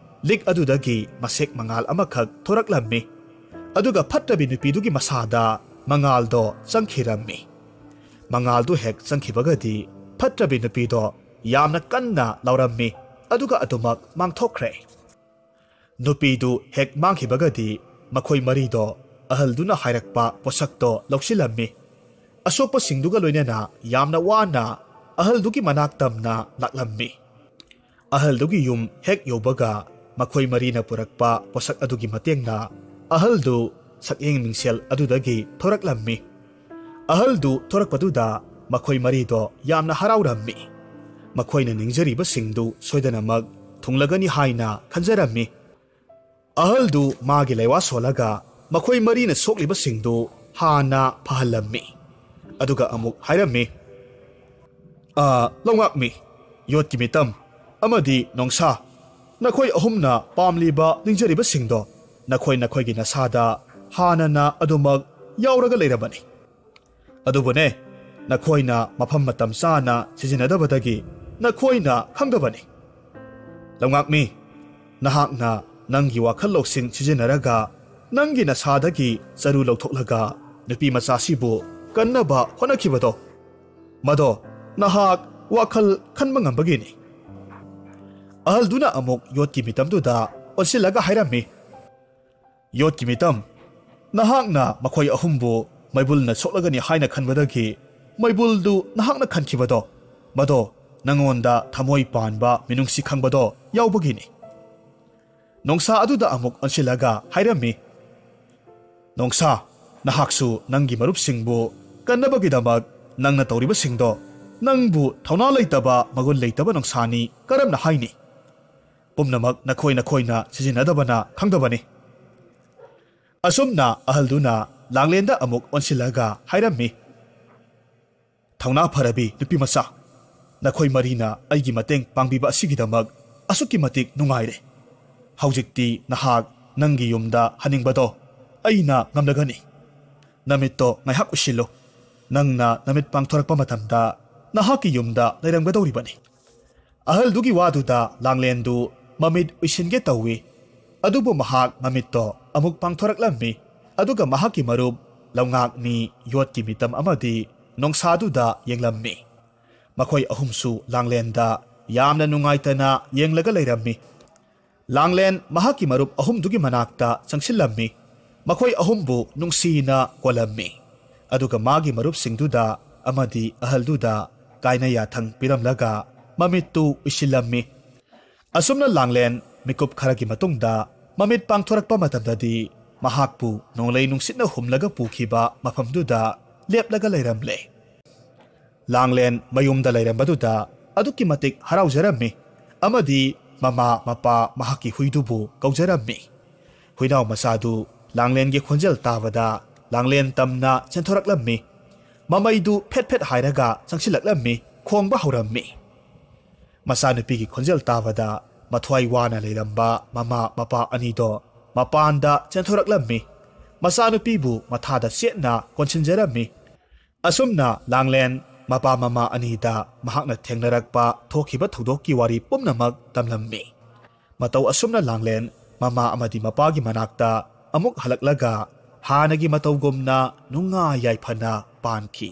ꯂꯤꯛ ꯑꯗꯨꯗꯒꯤ ꯃꯁꯦꯛ ꯃꯉꯥꯜ ꯑꯃꯈꯛ ꯊꯣꯔꯛꯂꯝꯃꯤ꯫ ꯑꯗꯨꯒ ꯐꯠꯇꯕꯤ ꯅꯨꯄꯤꯗꯨꯒꯤ ꯃꯁꯥꯗ ꯃꯉꯥꯜꯗꯣ ꯆꯪꯈꯤꯔꯝꯃꯤ꯫ ꯃꯉꯥꯜꯗꯨ ꯍꯦꯛ ꯆꯪꯈꯤꯕꯒꯗꯤ ꯐꯠꯇꯕꯤ ꯅꯨꯄꯤꯗꯣ ꯌꯥꯝꯅ ꯀꯟꯅ ꯂꯥꯎꯔꯝꯃꯤ, ꯑꯗꯨꯒ ꯑꯗꯨꯃꯛ ꯃꯥꯡꯊꯣꯛꯈ꯭ꯔꯦ꯫ ꯅꯨꯄꯤꯗꯨ ꯍꯦꯛ ꯃꯥꯡꯈꯤꯕꯒꯗꯤ ꯃꯈꯣꯏ ꯃꯔꯤꯗꯣ ꯑꯍꯜꯗꯨꯅ ꯍꯥꯏꯔꯛꯄ ꯄꯣꯠꯁꯛꯇꯣ ꯂꯧꯁꯤꯜꯂꯝꯃꯤ꯫ ꯑꯁꯣꯛꯄꯁꯤꯡꯗꯨꯒ ꯂꯣꯏꯅꯅ ꯌꯥꯝꯅ ꯋꯥꯅ ꯑꯍꯜꯗꯨꯒꯤ ꯃꯅꯥꯛ ꯇꯝꯅ ꯂꯥꯛꯂꯝꯃꯤ꯫ ꯑꯍꯜꯗꯨꯒꯤ ꯌꯨꯝ ꯍꯦꯛ ꯌꯧꯕꯒ ꯃꯈꯣꯏ ꯃꯔꯤꯅ ꯄꯨꯔꯛꯄ ꯄꯣꯠꯁꯛ ꯑꯗꯨꯒꯤ ꯃꯇꯦꯡꯅ ꯑꯍꯜꯗꯨ ꯁꯛꯌꯦꯡ ꯃꯤꯡꯁꯦꯜ ꯑꯗꯨꯗꯒꯤ ꯊꯣꯔꯛꯂꯝꯃꯤ꯫ ꯑꯍꯜꯗꯨ ꯊꯣꯔꯛꯄꯗꯨꯗ ꯃꯈꯣꯏ ꯃꯔꯤꯗꯣ ꯌꯥꯝꯅ ꯍꯔꯥꯎꯔꯝꯃꯤ꯫ ꯃꯈꯣꯏꯅ ꯅꯤꯡꯖꯔꯤꯕꯁꯤꯡꯗꯨ ꯁꯣꯏꯗꯅꯃꯛ ꯊꯨꯡꯂꯒꯅꯤ ꯍꯥꯏꯅ ꯈꯟꯖꯔꯝꯃꯤ꯫ ꯑꯍꯜꯗꯨ ꯃꯥꯒꯤ ꯂꯩꯋꯥ ꯁꯣꯜꯂꯒ ꯃꯈꯣꯏ ꯃꯔꯤꯅ ꯁꯣꯛꯂꯤꯕꯁꯤꯡꯗꯨ ꯍꯥꯟꯅ ꯐꯍꯜꯂꯝꯃꯤ꯫ ꯑꯗꯨꯒ ꯑꯃꯨꯛ ꯍꯥꯏꯔꯝꯃꯤ, "ꯑ, ꯂꯧꯉꯥꯛꯃꯤ, ꯌꯣꯠꯀꯤ ꯃꯤꯇꯝ ꯑꯃꯗꯤ ꯅꯣꯡꯁꯥ, ꯅꯈꯣꯏ ꯑꯍꯨꯝꯅ ꯄꯥꯝꯂꯤꯕ ꯅꯤꯡꯖꯔꯤꯕꯁꯤꯡꯗꯣ ꯅꯈꯣꯏ ꯅꯈꯣꯏꯒꯤ ꯅꯁꯥꯗ ꯍꯥꯟꯅꯅ ꯑꯗꯨꯃꯛ ꯌꯥꯎꯔꯒ ꯂꯩꯔꯕꯅꯤ꯫ ꯑꯗꯨꯕꯨꯅꯦ, ꯅꯈꯣꯏꯅ ꯃꯐꯝ ꯃꯇꯝ ꯆꯥꯅ ꯁꯤꯖꯤꯟꯅꯗꯕꯗꯒꯤ ꯅꯈꯣꯏꯅ ꯈꯪꯗꯕꯅꯤ꯫ ꯂꯧꯉꯥꯛꯃꯤ, ꯅꯍꯥꯛꯅ ꯅꯪꯒꯤ ꯋꯥꯈꯜ ꯂꯧꯁꯤꯡ ꯁꯤꯖꯤꯟꯅꯔꯒ ꯅꯪꯒꯤ ꯅꯁꯥꯗꯒꯤ ꯆꯔꯨ ꯂꯧꯊꯣꯛꯂꯒ ꯅꯨꯄꯤ ꯃꯆꯥꯁꯤꯕꯨ ꯀꯟꯅꯕ ꯍꯣꯠꯅꯈꯤꯕꯗꯣ, ꯃꯗꯣ ꯅꯍꯥꯛ ꯋꯥꯈꯜ ꯈꯟꯕ ꯉꯝꯕꯒꯤꯅꯤ꯫ ꯑꯍꯜꯗꯨꯅ ꯑꯃꯨꯛ ꯌꯣꯠꯀꯤ ꯃꯤꯇꯝꯗꯨꯗ ꯑꯣꯟꯁꯤꯜꯂꯒ ꯍꯥꯏꯔꯝꯃꯤ, "ꯌꯣꯠꯀꯤ ꯃꯤꯇꯝ, ꯅꯍꯥꯛꯅ ꯃꯈꯣꯏ ꯑꯍꯨꯝꯕꯨ ꯃꯩꯕꯨꯜꯅ ꯁꯣꯛꯂꯒꯅꯤ ꯍꯥꯏꯅ ꯈꯟꯕꯗꯒꯤ ꯃꯩꯕꯨꯜꯗꯨ ꯅꯍꯥꯛꯅ ꯈꯟꯈꯤꯕꯗꯣ, ꯃꯗꯣ ꯅꯉꯣꯟꯗ ꯊꯃꯣꯏ ꯄꯥꯟꯕ ꯃꯤꯅꯨꯡꯁꯤ ꯈꯪꯕꯗꯣ ꯌꯥꯎꯕꯒꯤꯅꯤ꯫" ꯅꯣꯡꯁꯥ ꯑꯗꯨꯗ ꯑꯃꯨꯛ ꯑꯣꯟꯁꯤꯜꯂꯒ ꯍꯥꯏꯔꯝꯃꯤ, "ꯅꯣꯡꯁꯥ, ꯅꯍꯥꯛꯁꯨ ꯅꯪꯒꯤ ꯃꯔꯨꯞꯁꯤꯡꯕꯨ ꯀꯟꯅꯕꯒꯤꯗꯃꯛ ꯅꯪꯅ ꯇꯧꯔꯤꯕꯁꯤꯡꯗꯣ ꯅꯪꯕꯨ ꯊꯧꯅꯥ ꯂꯩꯇꯕ, ꯃꯒꯨꯟ ꯂꯩꯇꯕ ꯅꯣꯡꯁꯥꯅꯤ ꯀꯔꯝꯅ ꯍꯥꯏꯅꯤ? ꯄꯨꯝꯅꯃꯛ ꯅꯈꯣꯏ ꯅꯈꯣꯏꯅ ꯁꯤꯖꯤꯟꯅꯗꯕꯅ ꯈꯪꯗꯕꯅꯤ꯫" ꯑꯁꯨꯝꯅ ꯑꯍꯜꯗꯨꯅ ꯂꯥꯡꯂꯦꯟꯗ ꯑꯃꯨꯛ ꯑꯣꯟꯁꯤꯜꯂꯒ ꯍꯥꯏꯔꯝꯃꯤ, "ꯊꯧꯅꯥ ꯐꯔꯕꯤ ꯅꯨꯄꯤ ꯃꯆꯥ, ꯅꯈꯣꯏ ꯃꯔꯤꯅ ꯑꯩꯒꯤ ꯃꯇꯦꯡ ꯄꯥꯡꯕꯤꯕ ꯑꯁꯤꯒꯤꯗꯃꯛ ꯑꯁꯨꯛꯀꯤ ꯃꯇꯤꯛ ꯅꯨꯡꯉꯥꯏꯔꯦ꯫ ꯍꯧꯖꯤꯛꯇꯤ ꯅꯍꯥꯛ ꯅꯪꯒꯤ ꯌꯨꯝꯗ ꯍꯟꯅꯤꯡꯕꯗꯣ ꯑꯩꯅ ꯉꯝꯂꯒꯅꯤ꯫ ꯅꯃꯤꯠꯇꯣ ꯉꯥꯏꯍꯥꯛ ꯎꯏꯁꯤꯜꯂꯨ꯫ ꯅꯪꯅ ꯅꯃꯤꯠ ꯄꯥꯡꯊꯣꯔꯛꯄ ꯃꯇꯝꯗ ꯅꯍꯥꯛꯀꯤ ꯌꯨꯝꯗ ꯂꯩꯔꯝꯒꯗꯧꯔꯤꯕꯅꯤ꯫" ꯑꯍꯜꯗꯨꯒꯤ ꯋꯥꯗꯨꯗ ꯂꯥꯡꯂꯦꯟꯗꯨ ꯃꯃꯤꯠ ꯎꯏꯁꯤꯟꯒꯦ ꯇꯧꯏ꯫ ꯑꯗꯨꯕꯨ ꯃꯍꯥꯛ ꯃꯃꯤꯠꯇꯣ ꯑꯃꯨꯛ ꯄꯥꯡꯊꯣꯔꯛꯂꯝꯃꯤ꯫ ꯑꯗꯨꯒ ꯃꯍꯥꯛꯀꯤ ꯃꯔꯨꯞ ꯂꯧꯉꯥꯛꯅꯤ, ꯌꯣꯠꯀꯤ ꯃꯤꯇꯝ ꯑꯃꯗꯤ ꯅꯣꯡꯁꯥꯗꯨꯗ ꯌꯦꯡꯂꯝꯃꯤ꯫ ꯃꯈꯣꯏ ꯑꯍꯨꯝꯁꯨ ꯂꯥꯡꯂꯦꯟꯗ ꯌꯥꯝꯅ ꯅꯨꯡꯉꯥꯏꯇꯅ ꯌꯦꯡꯂꯒ ꯂꯩꯔꯝꯃꯤ꯫ ꯂꯥꯡꯂꯦꯟ ꯃꯍꯥꯛꯀꯤ ꯃꯔꯨꯞ ꯑꯍꯨꯝꯗꯨꯒꯤ ꯃꯅꯥꯛꯇ ꯆꯪꯁꯤꯜꯂꯝꯃꯤ꯫ ꯃꯈꯣꯏ ꯑꯍꯨꯝꯕꯨ ꯅꯨꯡꯁꯤꯅ ꯀꯣꯜꯂꯝꯃꯤ꯫ ꯑꯗꯨꯒ ꯃꯥꯒꯤ ꯃꯔꯨꯞꯁꯤꯡꯗꯨꯗ ꯑꯃꯗꯤ ꯑꯍꯜꯗꯨꯗ ꯀꯥꯏꯅ ꯌꯥꯊꯪ ꯄꯤꯔꯝꯂꯒ ꯃꯃꯤꯠꯇꯨ ꯎꯏꯁꯤꯜꯂꯝꯃꯤ꯫ ꯑꯁꯨꯝꯅ ꯂꯥꯡꯂꯦꯟ ꯃꯤꯀꯨꯞ ꯈꯔꯒꯤ ꯃꯇꯨꯡꯗ ꯃꯃꯤꯠ ꯄꯥꯡꯊꯣꯔꯛꯄ ꯃꯇꯝꯗꯗꯤ ꯃꯍꯥꯛꯄꯨ ꯅꯣꯡꯂꯩ ꯅꯨꯡꯁꯤꯠꯅ ꯍꯨꯝꯂꯒ ꯄꯨꯈꯤꯕ ꯃꯐꯝꯗꯨꯗ ꯂꯦꯞꯂꯒ ꯂꯩꯔꯝꯂꯦ꯫ ꯂꯥꯡꯂꯦꯟ ꯃꯌꯨꯝꯗ ꯂꯩꯔꯝꯕꯗꯨꯗ ꯑꯗꯨꯛꯀꯤ ꯃꯇꯤꯛ ꯍꯔꯥꯎꯖꯔꯝꯃꯤ ꯑꯃꯗꯤ ꯃꯃꯥ ꯃꯄꯥ ꯃꯍꯥꯛꯀꯤ ꯍꯨꯏꯗꯨꯕꯨ ꯀꯧꯖꯔꯝꯃꯤ꯫ ꯍꯨꯏꯅꯥꯎ ꯃꯆꯥꯗꯨ ꯂꯥꯡꯂꯦꯟꯒꯤ ꯈꯣꯟꯖꯦꯜ ꯇꯥꯕꯗ ꯂꯥꯡꯂꯦꯟ ꯇꯝꯅ ꯆꯦꯟꯊꯣꯔꯛꯂꯝꯃꯤ꯫ ꯃꯃꯩꯗꯨ ꯐꯦꯠ ꯐꯦꯠ ꯍꯥꯏꯔꯒ ꯆꯪꯁꯤꯜꯂꯛꯂꯝꯃꯤ, ꯈꯣꯡꯕ ꯍꯧꯔꯝꯃꯤ꯫ ꯃꯆꯥꯅꯨꯄꯤꯒꯤ ꯈꯣꯟꯖꯦꯜ ꯇꯥꯕꯗ ꯃꯊ꯭ꯋꯥꯏ ꯋꯥꯅ ꯂꯩꯔꯝꯕ ꯃꯃꯥ ꯃꯄꯥ ꯑꯅꯤꯗꯣ ꯃꯄꯥꯟꯗ ꯆꯦꯟꯊꯣꯔꯛꯂꯝꯃꯤ꯫ ꯃꯆꯥꯅꯨꯄꯤꯕꯨ ꯃꯊꯥꯗ ꯆꯦꯠꯅ ꯀꯣꯟꯁꯤꯟꯖꯔꯝꯃꯤ꯫ ꯑꯁꯨꯝꯅ ꯂꯥꯡꯂꯦꯟ ꯃꯄꯥ ꯃꯃꯥ ꯑꯅꯤꯗ ꯃꯍꯥꯛꯅ ꯊꯦꯡꯅꯔꯛꯄ ꯊꯣꯛꯈꯤꯕ ꯊꯧꯗꯣꯛꯀꯤ ꯋꯥꯔꯤ ꯄꯨꯝꯅꯃꯛ ꯇꯝꯂꯝꯃꯤ꯫ ꯃꯇꯧ ꯑꯁꯨꯝꯅ ꯂꯥꯡꯂꯦꯟ ꯃꯃꯥ ꯑꯃꯗꯤ ꯃꯄꯥꯒꯤ ꯃꯅꯥꯛꯇ ꯑꯃꯨꯛ ꯍꯜꯂꯛꯂꯒ ꯍꯥꯟꯅꯒꯤ ꯃꯇꯧꯒꯨꯝꯅ ꯅꯨꯡꯉꯥꯏ ꯌꯥꯏꯐꯅ ꯄꯥꯟꯈꯤ꯫